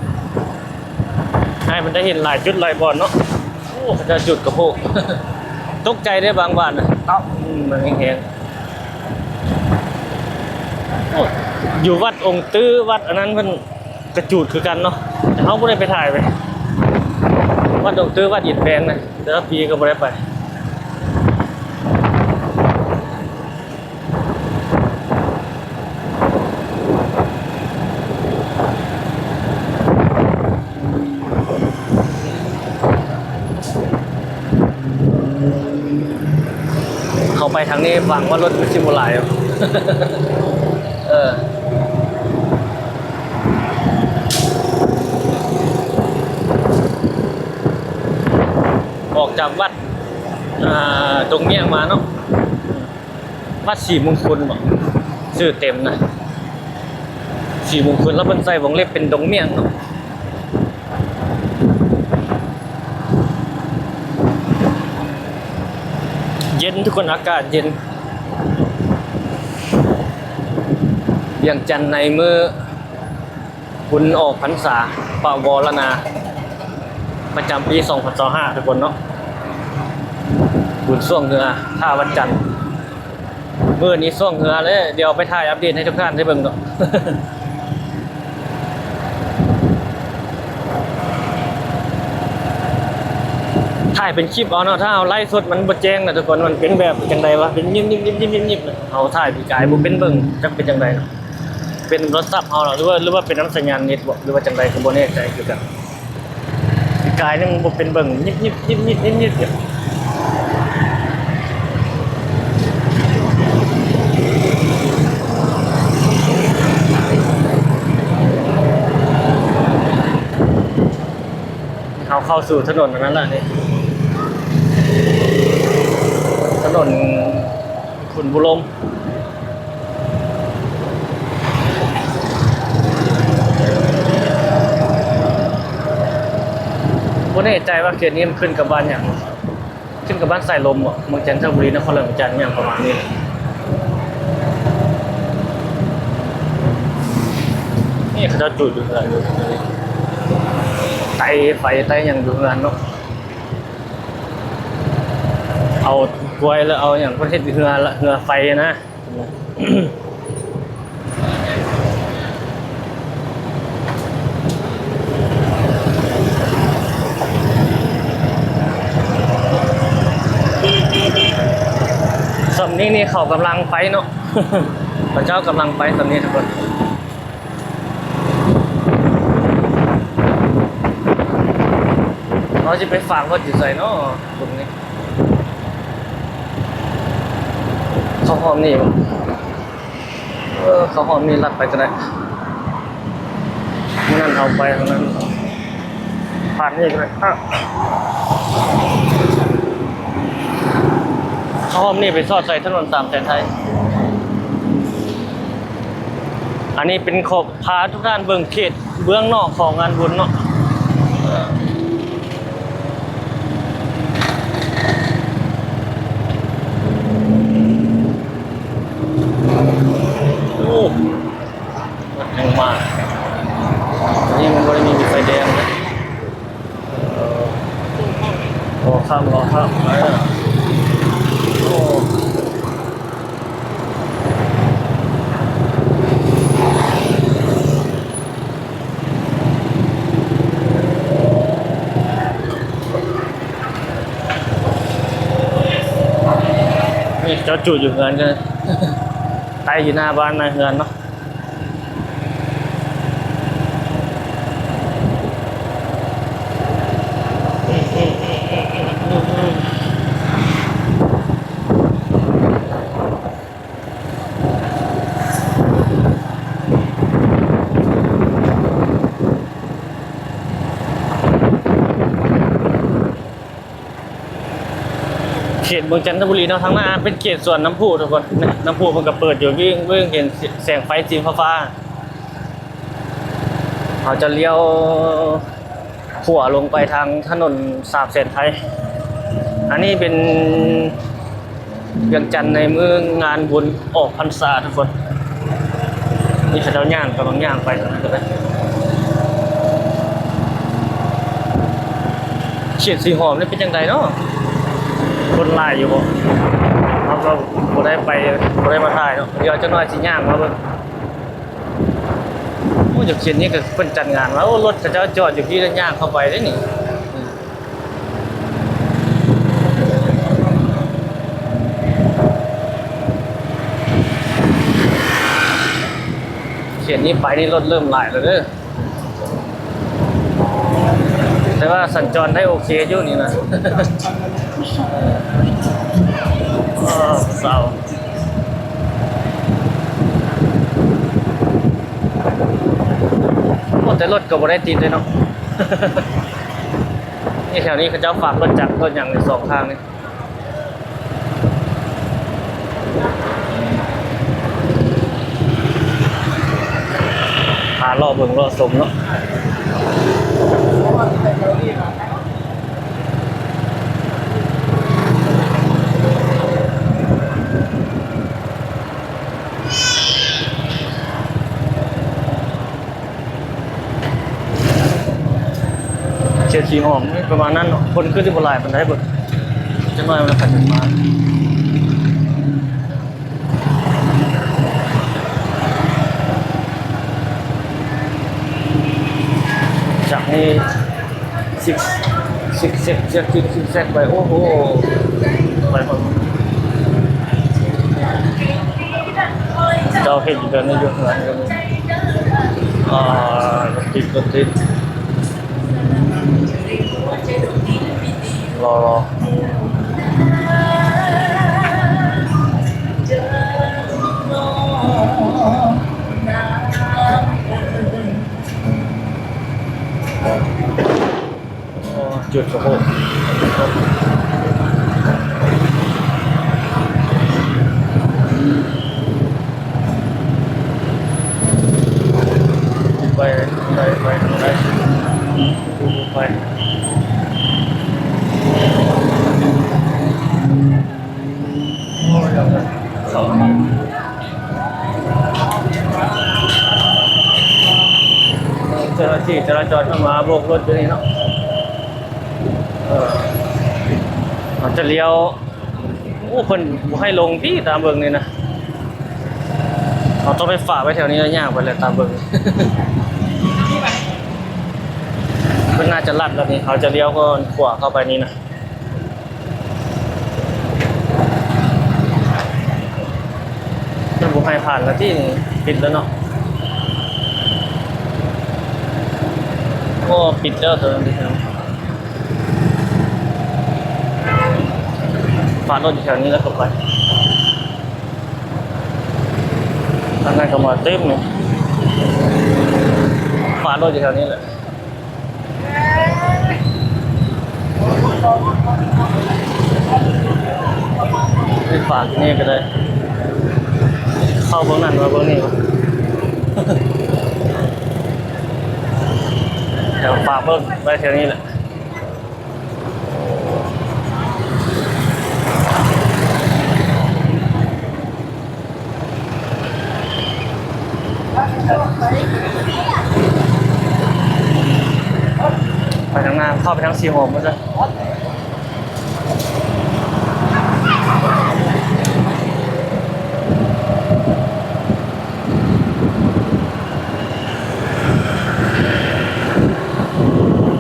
ໃຫ້ມັນໄດ້ເຫັນຫຼາຍຈຸດຫຼາຍບ່ອນເນາະ. ໂອ້ ເຂົາເຈົ້າຈູດກະໂພກ ຕົກໃຈເດ້ບາງບ້ານນະ ຕອບ ມັນແຮງໆ. ໂອ້ ຢູ່ວັດອົງຕື້ ວັດອັນນັ້ນເພິ່ນກະຈູດຄືກັນເນາະ ແຕ່ເຮົາບໍ່ໄດ້ໄປຖ່າຍໄປ. ວັດອົງຕື້ ວັດອິນແປງນະ ແຕ່ລະປີກໍບໍ່ໄດ້ໄປ. ເຂົ້າໄປທາງນີ້ຫວັງວ່າລົດມັນຊິບໍ່ຫຼາຍ. ເອີ ອອກຈາກວັດ ອ່າ ດົງມ້ຽງມາເນາະ. ວັດສີມຸງຄຸນບໍ ຊື່ເຕັມນະ ສີມຸງຄຸນ ແລ້ວເພິ່ນໃສ່ວົງເລັບເປັນດົງມ້ຽງເນາະ. ເຢັນທຸກຄົນ ອາກາດເຢັນ. ວຽງຈັນໃນມື້ ບຸນອອກພັນສາປະວໍລະນາ ປະຈຳປີສອງພັນຊາວຫ້າ ທຸກຄົນເນາະ. ບຸນຊ່ວງເຮືອ ທ່າວັດຈັນ. ມື້ນີ້ຊ່ວງເຮືອເລີຍ ດຽວໄປຖ່າຍອັບເດດໃຫ້ທຸກທ່ານໄດ້ເບິ່ງເນາະ. ຖ່າຍເປັນຄລິບເອົາເນາະ ຖ້າເຮົາໄລຟ໌ສົດມັນບໍ່ແຈ້ງນະທຸກຄົນ. ມັນເປັນແບບຈັ່ງໃດວະ ເປັນຍິບໆໆໆໆ ເຮົາຖ່າຍປີກາຍບໍ່ເປັນເບິ່ງ ຈັກເປັນຈັ່ງໃດເນາະ. ເປັນໂທລະສັບເຮົາເນາະ ຫຼືວ່າ ຫຼືວ່າເປັນນຳສັນຍານເນັດບໍ ຫຼືວ່າຈັ່ງໃດ ກໍບໍ່ແນ່ໃຈຄືກັນ. ປີກາຍນີ້ມັນບໍ່ເປັນເບິ່ງ ຍິບໆໆໆໆ ຢູ່. ເຮົາເຂົ້າສູ່ຖະໜົນອັນນັ້ນລະນີ້ ຖະໜົນຂຸນບູລົມ. ບໍ່ແນ່ໃຈວ່າເຂດນີ້ມັນຂຶ້ນກັບບ້ານຫຍັງ ຂຶ້ນກັບບ້ານສາຍລົມບໍ ເມືອງຈັນທະບູລີ ນະຄອນຫຼວງວຽງຈັນ ຫຍັງປະມານນີ້. ນີ້ເຂົາເຈົ້າຈູດຢູ່ເຮືອນຢູ່ ໄຕ້ໄຟໄຕ້ຫຍັງຢູ່ເຮືອນເນາະ. ເອົາກ້ວຍ ແລ້ວເອົາຫຍັງເພິ່ນເຮັດເຮືອ ເຮືອໄຟນະ. ສ່ຳນີ້ນີ້ເຂົາກຳລັງໄປເນາະ ເຂົາເຈົ້າກຳລັງໄປສ່ຳນີ້ທຸກຄົນ. ເຮົາຊິໄປຝາກລົດຢູ່ໃສເນາະ ຕົງນີ້ ເຂົ້າຮ່ອມນີ້ບໍ? ເອີ ເຂົ້າຮ່ອມນີ້ລັດໄປກໍໄດ້. ມື້ນັ້ນເຮົາໄປທາງນັ້ນ ຜ່ານນີ້ກໍໄດ້. ເຂົ້າຮ່ອມນີ້ໄປຊອດໃສ່ຖະໜົນສາມແສນໄທ. ອັນນີ້ເປັນຂໍພາທຸກທ່ານເບິ່ງເຂດເບື້ອງນອກຂອງງານບຸນເນາະ. ໂອ້ ລົດຍັງມາ ອັນນີ້ມັນບໍ່ໄດ້ມີໄຟແດງນະ. ລໍຂ້າມ ລໍຂ້າມໄປ. ໂອ້ ນີ້ເຈົ້າຈູດຢູ່ເຮືອນ ໃຕ້ຢູ່ໜ້າບ້ານໜ້າເຮືອນເນາະ. ເຂດເມືອງຈັນທະບູລີເນາະ ທາງໜ້າເປັນເຂດສວນນ້ຳພຸທຸກຄົນ. ນ້ຳພຸເພິ່ນກໍເປີດຢູ່ ເບິ່ງ ເຫັນແສງໄຟສີຟ້າໆ. ເຮົາຈະລ້ຽວຂວາລົງໄປທາງຖະໜົນສາມແສນໄພ. ອັນນີ້ເປັນວຽງຈັນໃນມື້ງານບຸນອອກພັນສາທຸກຄົນ. ນີ້ເຂົາເຈົ້າຍ່າງ ກຳລັງຍ່າງໄປທາງນັ້ນເລີຍ. ເຂດສີຫອມນີ້ເປັນຈັ່ງໃດເນາະ? ຄົນຫຼາຍຢູ່ບໍ່? ເຮົາກໍບໍ່ໄດ້ໄປ ບໍ່ໄດ້ມາຖ່າຍເນາະ. ດຽວຈັກໜ້ອຍຊິຍ່າງມາເບິ່ງ. ໂອ້ ຢູ່ເຂດນີ້ກໍເພິ່ນຈັດງານວ່າ ໂອ້ ລົດເຂົາເຈົ້າຈອດຢູ່ພີ້ ແລ້ວຍ່າງເຂົ້າໄປເດ້ນີ້. ເຂດນີ້ໄປນີ້ລົດເລີ່ມຫຼາຍແລ້ວເດີ. ແຕ່ວ່າສັນຈອນໄດ້ໂອເຄຢູ່ນີ້ນະ. ເອີ ເຊົາ. ໂອ້ ແຕ່ລົດກໍບໍ່ໄດ້ຕິດເດ້ເນາະ. ນີ້ແຖວນີ້ເຂົາເຈົ້າຝາກລົດຈັກລົດຫຍັງໃນສອງຂ້າງນີ້. ພາເລາະເບິ່ງເລາະຊົມເນາະ. ເຂດສີຫອມປະມານນັ້ນເນາະ. ຄົນຄືຊິບໍ່ຫຼາຍປານໃດເບິ່ງ. ຈັກໜ້ອຍມັນກໍຈະມາ. ຈາກນີ້ ຊິກ ຊິກແຊັກ ຊິກ ຊິກແຊັກໄປ. ໂອ້ໂຫ ໄປໝົດ. ເຈົ້າເຮັດຢູ່ເດີນນີ້ ຢູ່ເຮືອນກັນ. ອ່າ ລົດຕິດ ລົດຕິດ. ລໍ ລໍ. ໂອ້ ຈຸດສະໂພກ. ໄປ ໄປ ໄປ ໄປ ໄປ. ໂອ້ຍ ເຈົ້າໜ້າທີ່ຈະລາຈອນເຂົ້າມາໂບກລົດຢູ່ນີ້ເນາະ. ເອີ ເຮົາຈະລ້ຽວ. ໂອ້ ເພິ່ນບໍ່ໃຫ້ລົງຕິ ຕາມເບິ່ງນີ້ນະ. ເຮົາຕ້ອງໄປຝາກໄວ້ແຖວນີ້ ແລ້ວຍ່າງໄປແຫຼະ ຕາມເບິ່ງ. ເພິ່ນໜ້າຈະລັດແລ້ວນີ້ ເຮົາຈະລ້ຽວກ່ອນຂວາເຂົ້າໄປນີ້ນະ. ເພິ່ນບໍ່ໃຫ້ຜ່ານແລ້ວຕິ ປິດແລ້ວເນາະ. ໂອ້ ປິດແລ້ວຕົວນັ້ນ. ຝາກລົດຢູ່ແຖວນີ້ແລ້ວກໍໄປ. ທາງນັ້ນກໍມາເຕັມເລີຍ. ຝາກລົດຢູ່ແຖວນີ້ແຫຼະ. ໄປຝາກນີ້ກໍໄດ້. ເຂົ້າເບິ່ງນັ້ນມາເບິ່ງນີ້. ດຽວຝາກລົດໄວ້ແຖວນີ້ແຫຼະ. ໄປທາງໜ້າ ເຂົ້າໄປທາງສີຫອມພຸ້ນຊະ.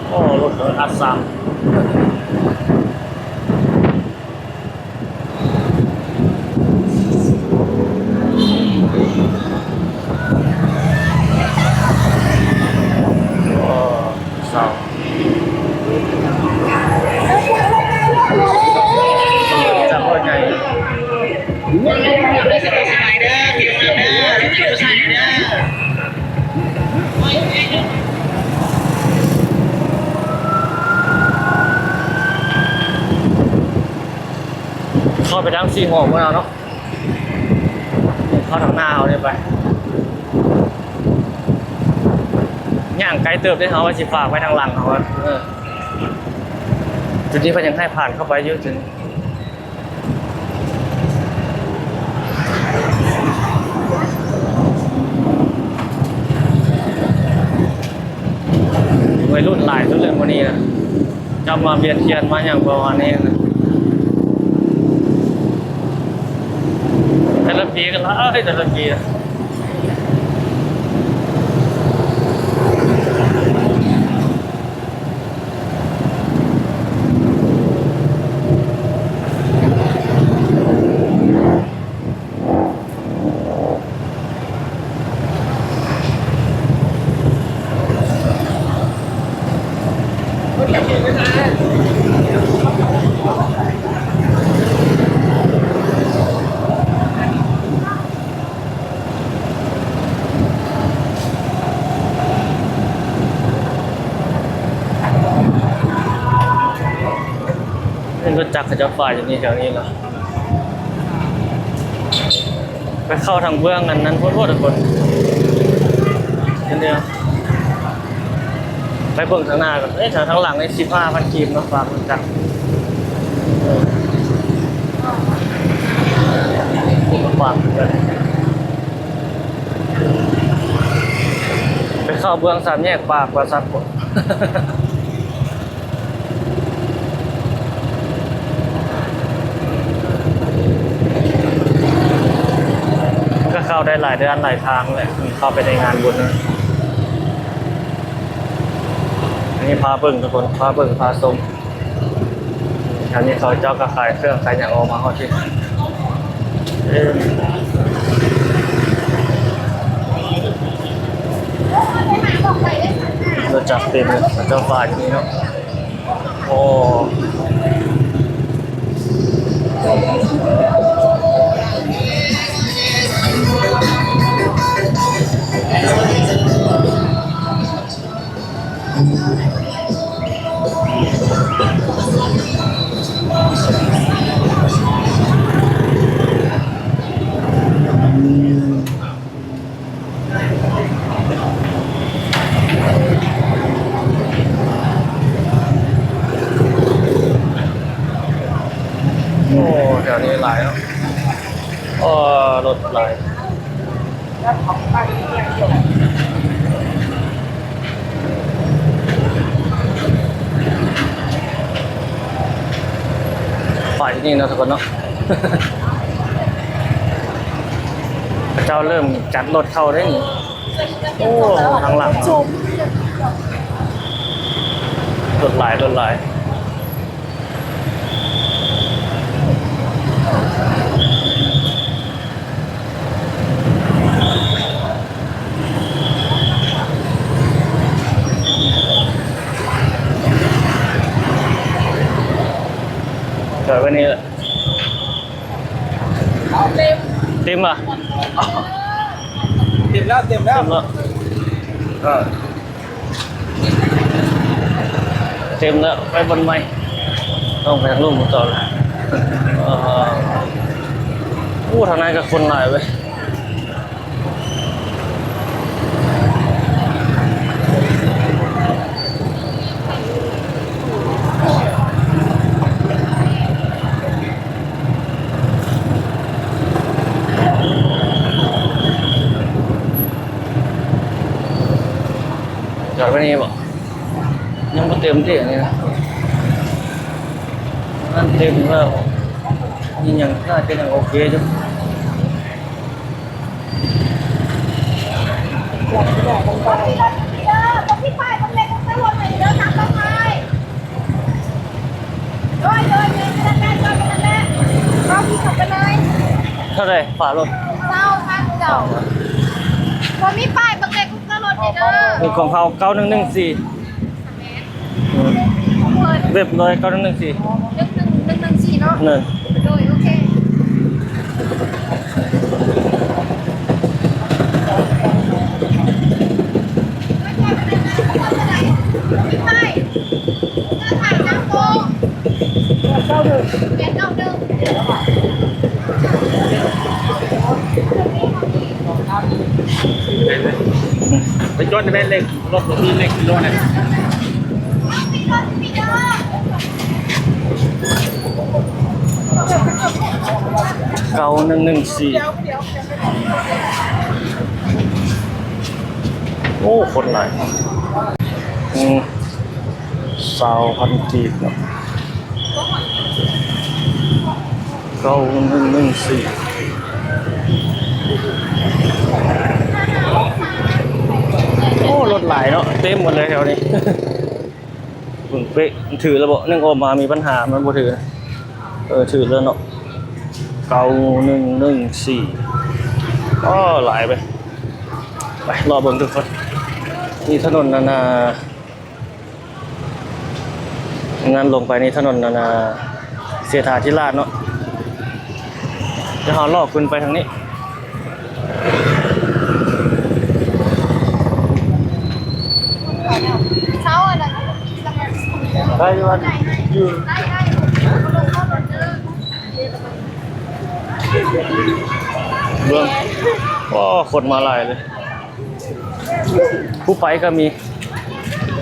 ໂອ້ ລົດອັດສາມ. ໂອ້ ເຊົາ. ຈັບລົດໃຫຍ່. ເຂົ້າໄປທາງສີຫອມພຸ້ນເນາະ. ເຂົ້າທາງໜ້າເຮົານີ້ໄປ. ຍ່າງໄກເຕີບເດ້ ເຮົາວ່າຊິຝາກໄວ້ທາງຫຼັງເຮົາ ເອີ ຈຸດນີ້ເພິ່ນຍັງໃຫ້ຜ່ານເຂົ້າໄປຢູ່ຈຸດນີ້. ໄວລຸ້ນຫຼາຍສຸດເລີຍມື້ນີ້ນະ ຈັບມາວຽນທຽນມາຫຍັງປະມານນີ້ນະ ແຕ່ລະປີກໍຫຼາຍ ແຕ່ລະປີ. ເຫັນລົດຈັກເຂົາເຈົ້າຝາກຢູ່ນີ້ ແຖວນີ້ລະ ໄປເຂົ້າທາງເບື້ອງອັນນັ້ນພຸ້ນ ທຸກຄົນ ເຫັນເດ ໄປເບິ່ງທາງໜ້າກ່ອນ. ເອີ ທາງຫຼັງນີ້ສິບຫ້າພັນກີບເນາະ ຝາກເບິ່ງຈັກ ເອີ ຝາກເບິ່ງ ໄປເຂົ້າເບື້ອງສາມແຍກປາກວ່າຊັ້ນພຸ້ນ. ກໍເຂົ້າໄດ້ຫຼາຍເດືອນຫຼາຍທາງແຫຼະ ເຂົ້າໄປໃນງານບຸນນະ. ອັນນີ້ພາເບິ່ງທຸກຄົນ ພາເບິ່ງພາຊົມ ແຖວນີ້ເຂົາເຈົ້າກໍຂາຍເຄື່ອງຂາຍຫຍັງອອກມາຮອດພີ້ ເອີ ລົດຈັກເຕັມເລີຍ ເຂົາເຈົ້າຝາກຢູ່ນີ້ເນາະ. ໂອ້ ໂອ້ ແຖວນີ້ຫຼາຍເນາະ ໂອ້ ລົດຫຼາຍ. ໄປນີ້ເນາະທຸກຄົນເນາະ ເຂົາເຈົ້າເລີ່ມຈັດລົດເຂົ້າເດ້ນີ້. ໂອ້ ທາງຫຼັງລົດຫຼາຍ ລົດຫຼາຍ. ຈອດໄວ້ນີ້ແຫຼະ ເຕັມ ເຕັມບໍ່? ເຕັມແລ້ວ ເຕັມແລ້ວ ເຕັມແລ້ວ ເອີ. ເຕັມແລ້ວ ໄປບ່ອນໃໝ່ ຕ້ອງໄປທາງລຸ່ມຕໍ່ລະ. ເອີ ໂອ້ ທາງໃນກໍຄົນຫຼາຍເວີຍ. ຈອດໄວ້ນີ້ບໍ່? ຍັງບໍ່ເຕັມເດ້ອັນນີ້ນະ ນັ້ນເຕັມແລ້ວ ນີ້ຍັງ ໜ້າຈະຍັງໂອເຄຢູ່. ເທົ່າໃດຝາລົດ? ຊາວພັນເຈົ້າ. ບໍ່ມີປ້າຍບັກເລັກ ເບິ່ງຂອງເຮົາ ເກົ້າໜຶ່ງໜຶ່ງສີ່ ເວັບເລີຍ ເກົ້າໜຶ່ງໜຶ່ງສີ່ ໜຶ່ງໜຶ່ງໜຶ່ງສີ່ເນາະ ເນີ ໂດຍ ໂອເຄ. ໄປເລີຍ ໄປເຈີ ລົດແມ່ນເລກ ລົດບໍ່ມີເລກກິໂລນະ ເກົ້າໜຶ່ງໜຶ່ງສີ່. ໂອ້ ຄົນຫຼາຍ ອືມ ຊາວພັນກີບເນາະ. ເກົ້າໜຶ່ງໜຶ່ງສີ່. ໂອ້ ລົດຫຼາຍເນາະ ເຕັມໝົດເລີຍແຖວນີ້. ເບິ່ງເປະ ຖືກແລ້ວບໍ່? ຍັງອອກມາມີບັນຫາ ມັນບໍ່ຖືກ. ເອີ ຖືກແລ້ວເນາະ ເກົ້າໜຶ່ງໜຶ່ງສີ່. ອໍ ຫຼາຍເວີຍ. ໄປ ລໍເບິ່ງທຸກຄົນ. ນີ້ຖະໜົນອັນນ່າ ນັ້ນລົງໄປນີ້ຖະໜົນອັນນ່າ ເສດຖາທິລາດເນາະ. ດຽວເຮົາເລາະຂຶ້ນໄປທາງນີ້. ເບິ່ງ ໂອ້ ຄົນມາຫຼາຍເລີຍ. ຜູ້ໄປກໍມີ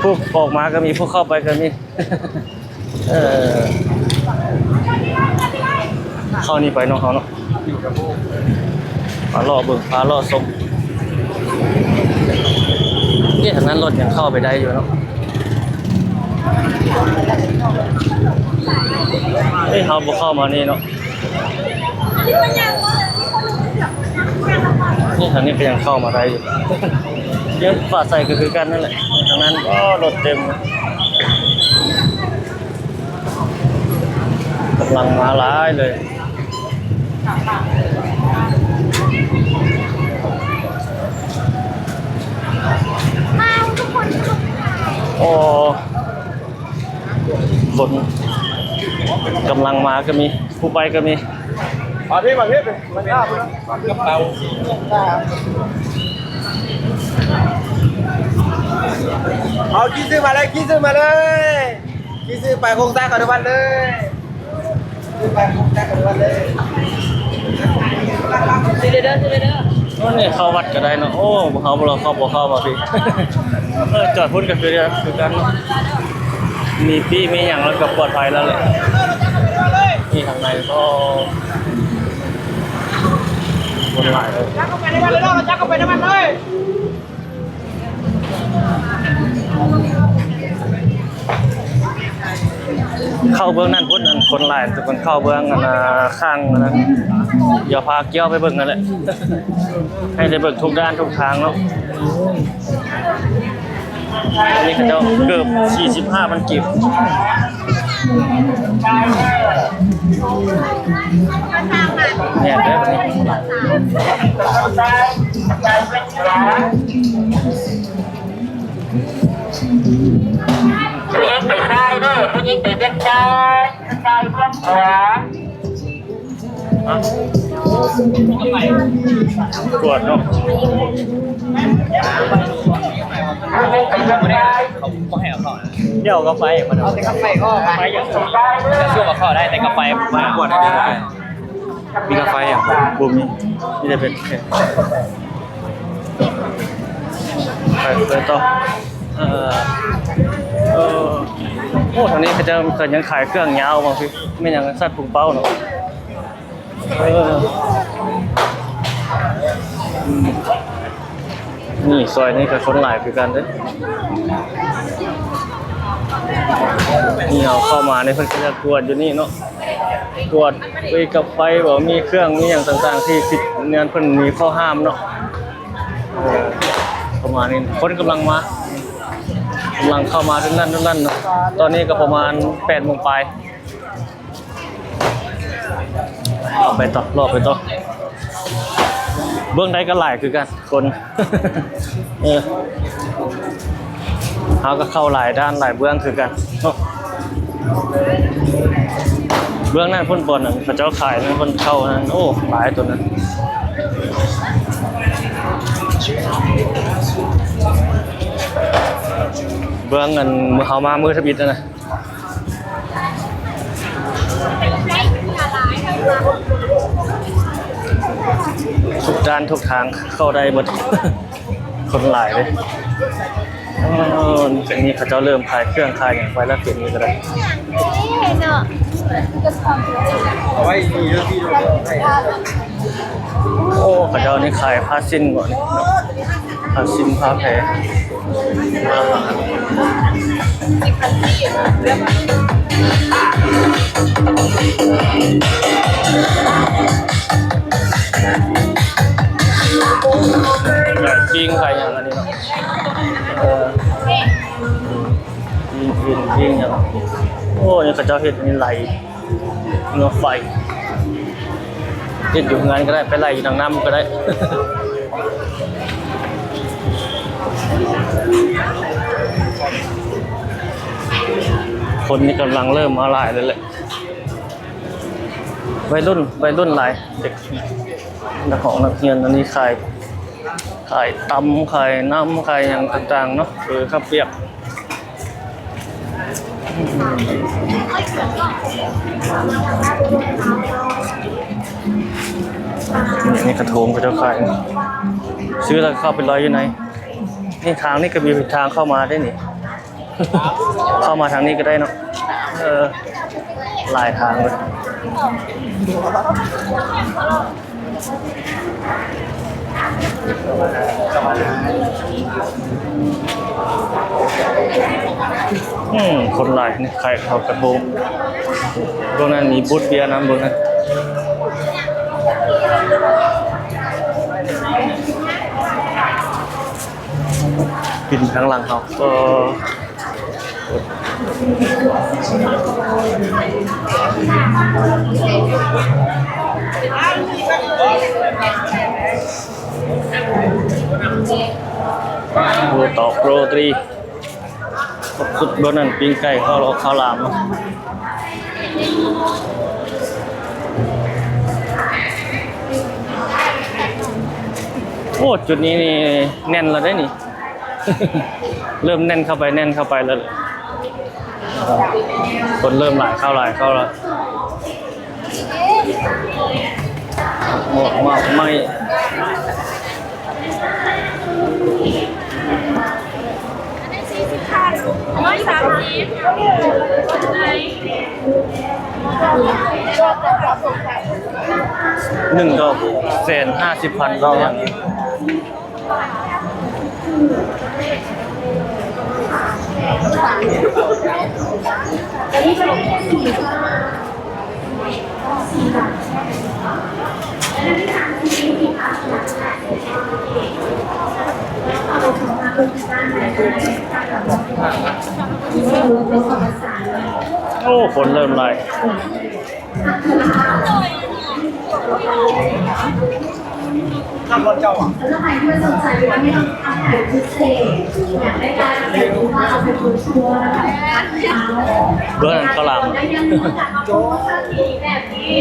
ຜູ້ອອກມາກໍມີ ຜູ້ເຂົ້າໄປກໍມີ. ເອີ ເຂົ້ານີ້ໄປເນາະ ເຮົາເນາະ ພາເລາະເບິ່ງ ພາເລາະຊົມ. ເອີ ທາງນັ້ນລົດຍັງເຂົ້າໄປໄດ້ຢູ່ເນາະ. ເອີ ເຮົາບໍ່ເຂົ້າມານີ້ເນາະ. ນີ້ ທາງນີ້ກໍຍັງເຂົ້າມາໄດ້ຢູ່ ຍັງປາໃສກໍຄືກັນນັ້ນແຫຼະ. ທາງນັ້ນ ໂອ້ ລົດເຕັມ ກຳລັງມາຫຼາຍເລີຍ. ໂອ້ ຄົນກຳລັງມາກໍມີ ຜູ້ໄປກໍມີ. ມາພີ້ ມາພີ້ ມາ ກະເປົາ ເອົາ ຂີ່ຊື່ມາເລີຍ ຂີ່ຊື່ມາເລີຍ ຂີ່ຊື່ໄປໂຄງຊ້າຍເຂົ້າວັດເລີຍ. ໂອ້ ນີ້ເຂົ້າວັດກໍໄດ້ເນາະ. ໂອ້ ເຮົາບໍ່ເຂົ້າ ບໍ່ເຂົ້າມາພີ້. ເອີ ຈອດພຸ້ນກໍຄື ຄືກັນເນາະ. ມີປີ້ມີຫຍັງແລ້ວກໍປອດໄພແລ້ວແຫຼະ. ນີ້ທາງໃນກໍຄົນຫຼາຍເລີຍ. ເຂົ້າເບື້ອງນັ້ນພຸ້ນ ອັນຄົນຫຼາຍ ແຕ່ຄົນເຂົ້າເບື້ອງອັນ ອ່າ ຂ້າງອັນນັ້ນ. ດຽວພາກ່ຽວໄປເບິ່ງນັ້ນແຫຼະ ໃຫ້ໄດ້ເບິ່ງທຸກດ້ານທຸກທາງເນາະ. ອັນນີ້ເຂົາເຈົ້າເກີບສີ່ສິບຫ້າພັນກີບ. ແມ່ນເດີບັດນີ້. ຜູ້ຍິງໄປຊ້າຍເດີ ຜູ້ຍິງໄປເບື້ອງຊ້າຍ ຊ້າຍເບື້ອງຂວາ. ກວດເນາະ ຜູ້ຍິງໄປເບື້ອງຊ້າຍ. ເຂົາບໍ່ໃຫ້ເອົາເຂົ້ານະ. ດຽວເອົາກາໄຟມາ ເອົາແຕ່ກາໄຟກໍໄປ ຢາກສູບ ຢາກສູບເອົາເຂົ້າໄດ້ ແຕ່ກາໄຟມາກວດໄດ້ເດີ. ມີກາໄຟຫຍັງບໍ່? ບໍ່ມີ ມີແຕ່ເປັນ ໄປ ໄປຕໍ່. ເອີ ເອີ ໂອ້ ທາງນີ້ເຂົາເຈົ້າກໍຍັງຂາຍເຄື່ອງຍາວ ບາງທີແມ່ນຫຍັງ ສັດປຸງເປົ້າເນາະ. ເອີ ອືມ ນີ້ ຊອຍນີ້ກໍຄົນຫຼາຍຄືກັນເດ້. ນີ້ເຮົາເຂົ້າມານີ້ ເພິ່ນກໍຈະກວດຢູ່ນີ້ເນາະ ກວດເອີ ກາໄຟບໍ່ ມີເຄື່ອງມີຫຍັງຕ່າງໆ ທີ່ ທີ່ແມ່ນເພິ່ນມີຂໍ້ຫ້າມເນາະ. ເອີ ປະມານນີ້ ຄົນກຳລັງມາ ກຳລັງເຂົ້າມາທຸ່ນນັ້ນທຸ່ນນັ້ນເນາະ. ຕອນນີ້ກໍປະມານແປດໂມງປາຍ. ເອົາໄປຕໍ່ ເລາະໄປຕໍ່ ເບື້ອງໃດກໍຫຼາຍຄືກັນຄົນ. ເອີ ເຮົາກໍເຂົ້າຫຼາຍດ້ານຫຼາຍເບື້ອງຄືກັນເນາະ. ເບື້ອງນັ້ນພຸ້ນ ບ່ອນນັ້ນເຂົາເຈົ້າຂາຍນັ້ນ ບ່ອນເຂົ້ານັ້ນ ໂອ້ ຫຼາຍໂຕນັ້ນ. ເບື້ອງອັນເຮົາມາມື້ທຳອິດຫັ້ນນະ. ທຸກດ້ານທຸກທາງເຂົ້າໄດ້ເບິດ. ຄົນຫຼາຍເດ້. ເອີ ນີ້ເຂົາເຈົ້າເລີ່ມຂາຍເຄື່ອງຂາຍຫຍັງໄປແລ້ວ ເປັນນີ້ກໍໄດ້. ໂອ້ ເຂົາເຈົ້ານີ້ຂາຍຜ້າສິ້ນບໍ່ນີ້ເນາະ ຜ້າສິ້ນ ຜ້າແພ ອາຫານ. ຂາຍປີ້ງຂາຍຫຍັງອັນນີ້ເນາະ. ເອີ ປີ້ງ ປີ້ງ ປີ້ງຫຍັງ. ໂອ້ ນີ້ເຂົາເຈົ້າເຮັດອັນນີ້ໄຫຼ ເຮືອໄຟ ເຮັດຢູ່ເຮືອນກໍໄດ້ ໄປໄຫຼຢູ່ທາງນ້ຳກໍໄດ້. ຄົນນີ້ກຳລັງເລີ່ມມາຫຼາຍແລ້ວແຫຼະ ໄວລຸ້ນ ໄວລຸ້ນຫຼາຍ ເດັກ ນັກຮອງນັກຮຽນ. ອັນນີ້ຂາຍ ຂາຍຕຳ ຂາຍນ້ຳ ຂາຍຫຍັງຕ່າງໆເນາະ ເອີ ເຂົ້າປຽກ. ນີ້ກະໂທງເຂົາເຈົ້າຂາຍ ຊື້ແລ້ວເຂົ້າໄປລອຍຢູ່ໃນ. ນີ້ທາງນີ້ກໍມີທາງເຂົ້າມາໄດ້ນີ້ ເຂົ້າມາທາງນີ້ກໍໄດ້ເນາະ. ເອີ ຫຼາຍທາງເລີຍ. ອືມ ຄົນຫຼາຍນີ້ ຂາຍເຂົ້າກະໂທງ. ເບິ່ງນັ້ນ ມີບູດເບຍນຳ ເບິ່ງນັ້ນ. ປິ່ນທາງຫຼັງເຮົາ ເອີ ໂອ້ ຕອກໂຣຕີ ຄົບຊຸດ. ເບິ່ງນັ້ນ ປີ້ງໄກ່ ເຂົ້າລອກ ເຂົ້າຫຼາມ. ໂອ້ ຈຸດນີ້ນີ້ແໜ້ນແລ້ວເດ້ນີ້ ເລີ່ມແໜ້ນເຂົ້າໄປ ແໜ້ນເຂົ້າໄປແລ້ວ. ຄົນເລີ່ມຫຼາຍເຂົ້າ ຫຼາຍເຂົ້າແລ້ວ. ໝວກ ໝວກໄມ້ ອັນນີ້ສີ່ສິບພັນ ຮ້ອຍສາມສິບ ໜຶ່ງດອກແສນຫ້າສິບພັນດອກ. ໂອ້ ຄົນເລີ່ມຫຼາຍ. ສຳລັບໃຜທີ່ວ່າສົນໃຈ ຫຼືວ່າມີຄຳຖາມພິເສດ ຢາກໄດ້ການເປັນຜູ້ວ່າເປັນໂບຣຊັວ ແລ້ວກໍ ເບິ່ງຂ້າງຫຼັງ ໄດ້ເງິນມາຈາກຄອບຄົວທີ່ດີແບບນີ້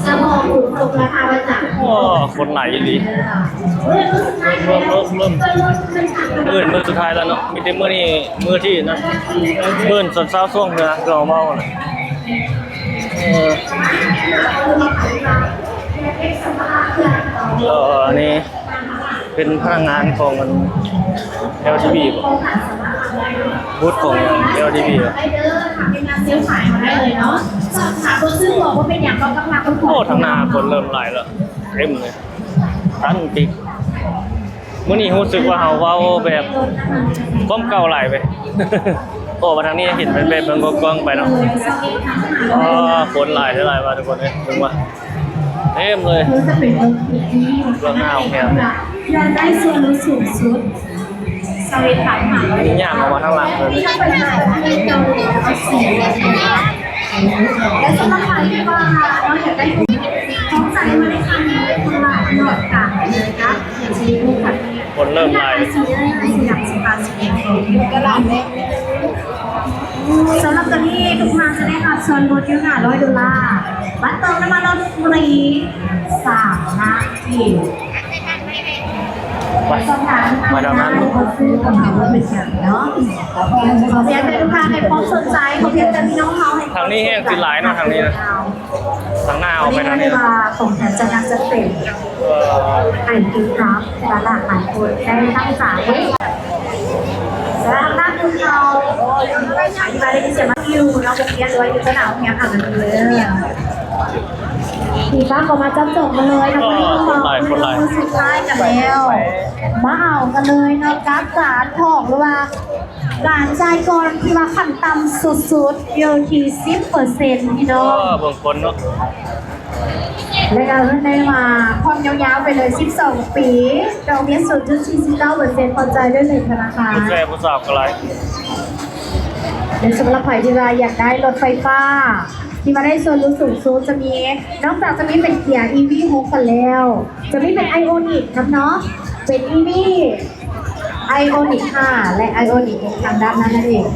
ສະເພາະຜູ້ສົ່ງລາຄາປະຈຳ. ໂອ້ ຄົນຫຼາຍອີ່ຫຼີ. ເລີ່ມ ເລີ່ມ ເລີ່ມ ເລີ່ມ ມື້ ມື້ສຸດທ້າຍແລ້ວເນາະ. ມີແຕ່ມື້ນີ້ມື້ທີ່ນັ້ນ ມື້ຊາວຊ່ວງເຮືອ ຄືເຮົາເວົ້ານະ. ເອີ ເອີ ອັນນີ້ເປັນພະນັກງານຂອງອັນ ແອລທີບີ ບໍ? ບູດຂອງແອລທີບີ ບໍ? ໂອ້ ທາງໜ້າຄົນເລີ່ມຫຼາຍແລ້ວ ເຕັມເລີຍ ຕັນຕິກ. ມື້ນີ້ຮູ້ສຶກວ່າເຮົາເວົ້າແບບຄວາມເກົ່າຫຼາຍໄປ ເພາະວ່າທາງນີ້ເຫັນເປັນແບບເບິ່ງກວ້າງໆໄປເນາະ. ອໍ ຄົນຫຼາຍແທ້ ຫຼາຍວ່າທຸກຄົນເອີຍ ເບິ່ງວ່າເຕັມເລີຍ ເບື້ອງໜ້າໂຮງແຮມນີ້. ຢາກໄດ້ສ່ວນລົດສູງສຸດ ສະເວດຖາມຫາ ນີ້ຍ່າງອອກມາທາງຫຼັງເລີຍ. ແລະສຳລັບໃຜທີ່ວ່າເຮົາຢາກໄດ້ ຂອງໃສ່ມາໃນຄັ້ງນີ້ ເພາະວ່າຍອດການເລີຍນະ ຄົນເລີ່ມຫຼາຍ. ສຳລັບຕອນນີ້ທຸກທ່ານຈະໄດ້ຮັບສ່ວນຫຼຸດຢູ່ຫ້າຮ້ອຍໂດລາ ບັດເຕີມນ້ຳມັນລົດຟຣີສາມນາທີ. ໄປ ໄປທາງນັ້ນ ຂໍພຽງແຕ່ລູກຄ້າໃຫ້ຄວາມສົນໃຈ ຂໍພຽງແຕ່ພີ່ນ້ອງເຮົາໃຫ້ ທາງນີ້ແຮງຊິຫຼາຍເນາະ ທາງນີ້ນະ. ທາງໜ້າເອົາ ເວລານີ້ວ່າຂອງແຖມຈະໜັກຈະເຕັມ ໃຫ້ທີ່ຮັກ ແລະ ຫຼາກຫຼາຍຄົນໄດ້ຕັ້ງໃຈ. ສຳລັບດ້ານອື່ນເຮົາ ທີ່ວ່າໄດ້ຍິນສຽງມາຢູ່ນອກໂຮງຮຽນ ຫຼືວ່າຢູ່ສະໜາມໂຮງຮຽນ ເອົາເລີຍ ທີ່ຟ້າເຂົ້າມາຈັບຈອງກັນເລີຍເນາະ. ຄົນຫຼາຍ ຄົນຫຼາຍ ມື້ສຸດທ້າຍກັນແລ້ວ ມາເອົາກັນເລີຍເນາະ ກັບການຖອກ ຫຼືວ່າ ການຈ່າຍກ່ອນທີ່ວ່າຂັ້ນຕ່ຳສຸດໆ ຢູ່ທີ່ສິບເປີເຊັນ ພີ່ນ້ອງ. ເອີ ເບິ່ງຄົນເນາະ ແລະກໍໄດ້ມາຜ່ອນຍາວໆໄປເລີຍສິບສອງປີ ດອກເບ້ຍສູນຈຸດສີ່ສິບເກົ້າເປີເຊັນ ຜ່ອນຈ່າຍດ້ວຍເງິນທະນາຄານ. ຜູ້ຊາຍຜູ້ສາວກໍຫຼາຍ. ແລະສຳລັບໃຜທີ່ວ່າຢາກໄດ້ລົດໄຟຟ້າ ທີ່ວ່າໄດ້ສ່ວນຫຼຸດສູງສຸດ ຈະມີ ນອກຈາກຈະມີເປັນເກຍ ອີ ວີ ຫົກ ກັນແລ້ວ ຈະມີເປັນໄອໂອນິກນຳເນາະ ເປັນ ອີ ວີ ໄອໂອນິກ ຫ້າ ແລະ ໄອໂອນິກ ຫົກ ທາງດ້ານນັ້ນນັ້ນເອງ.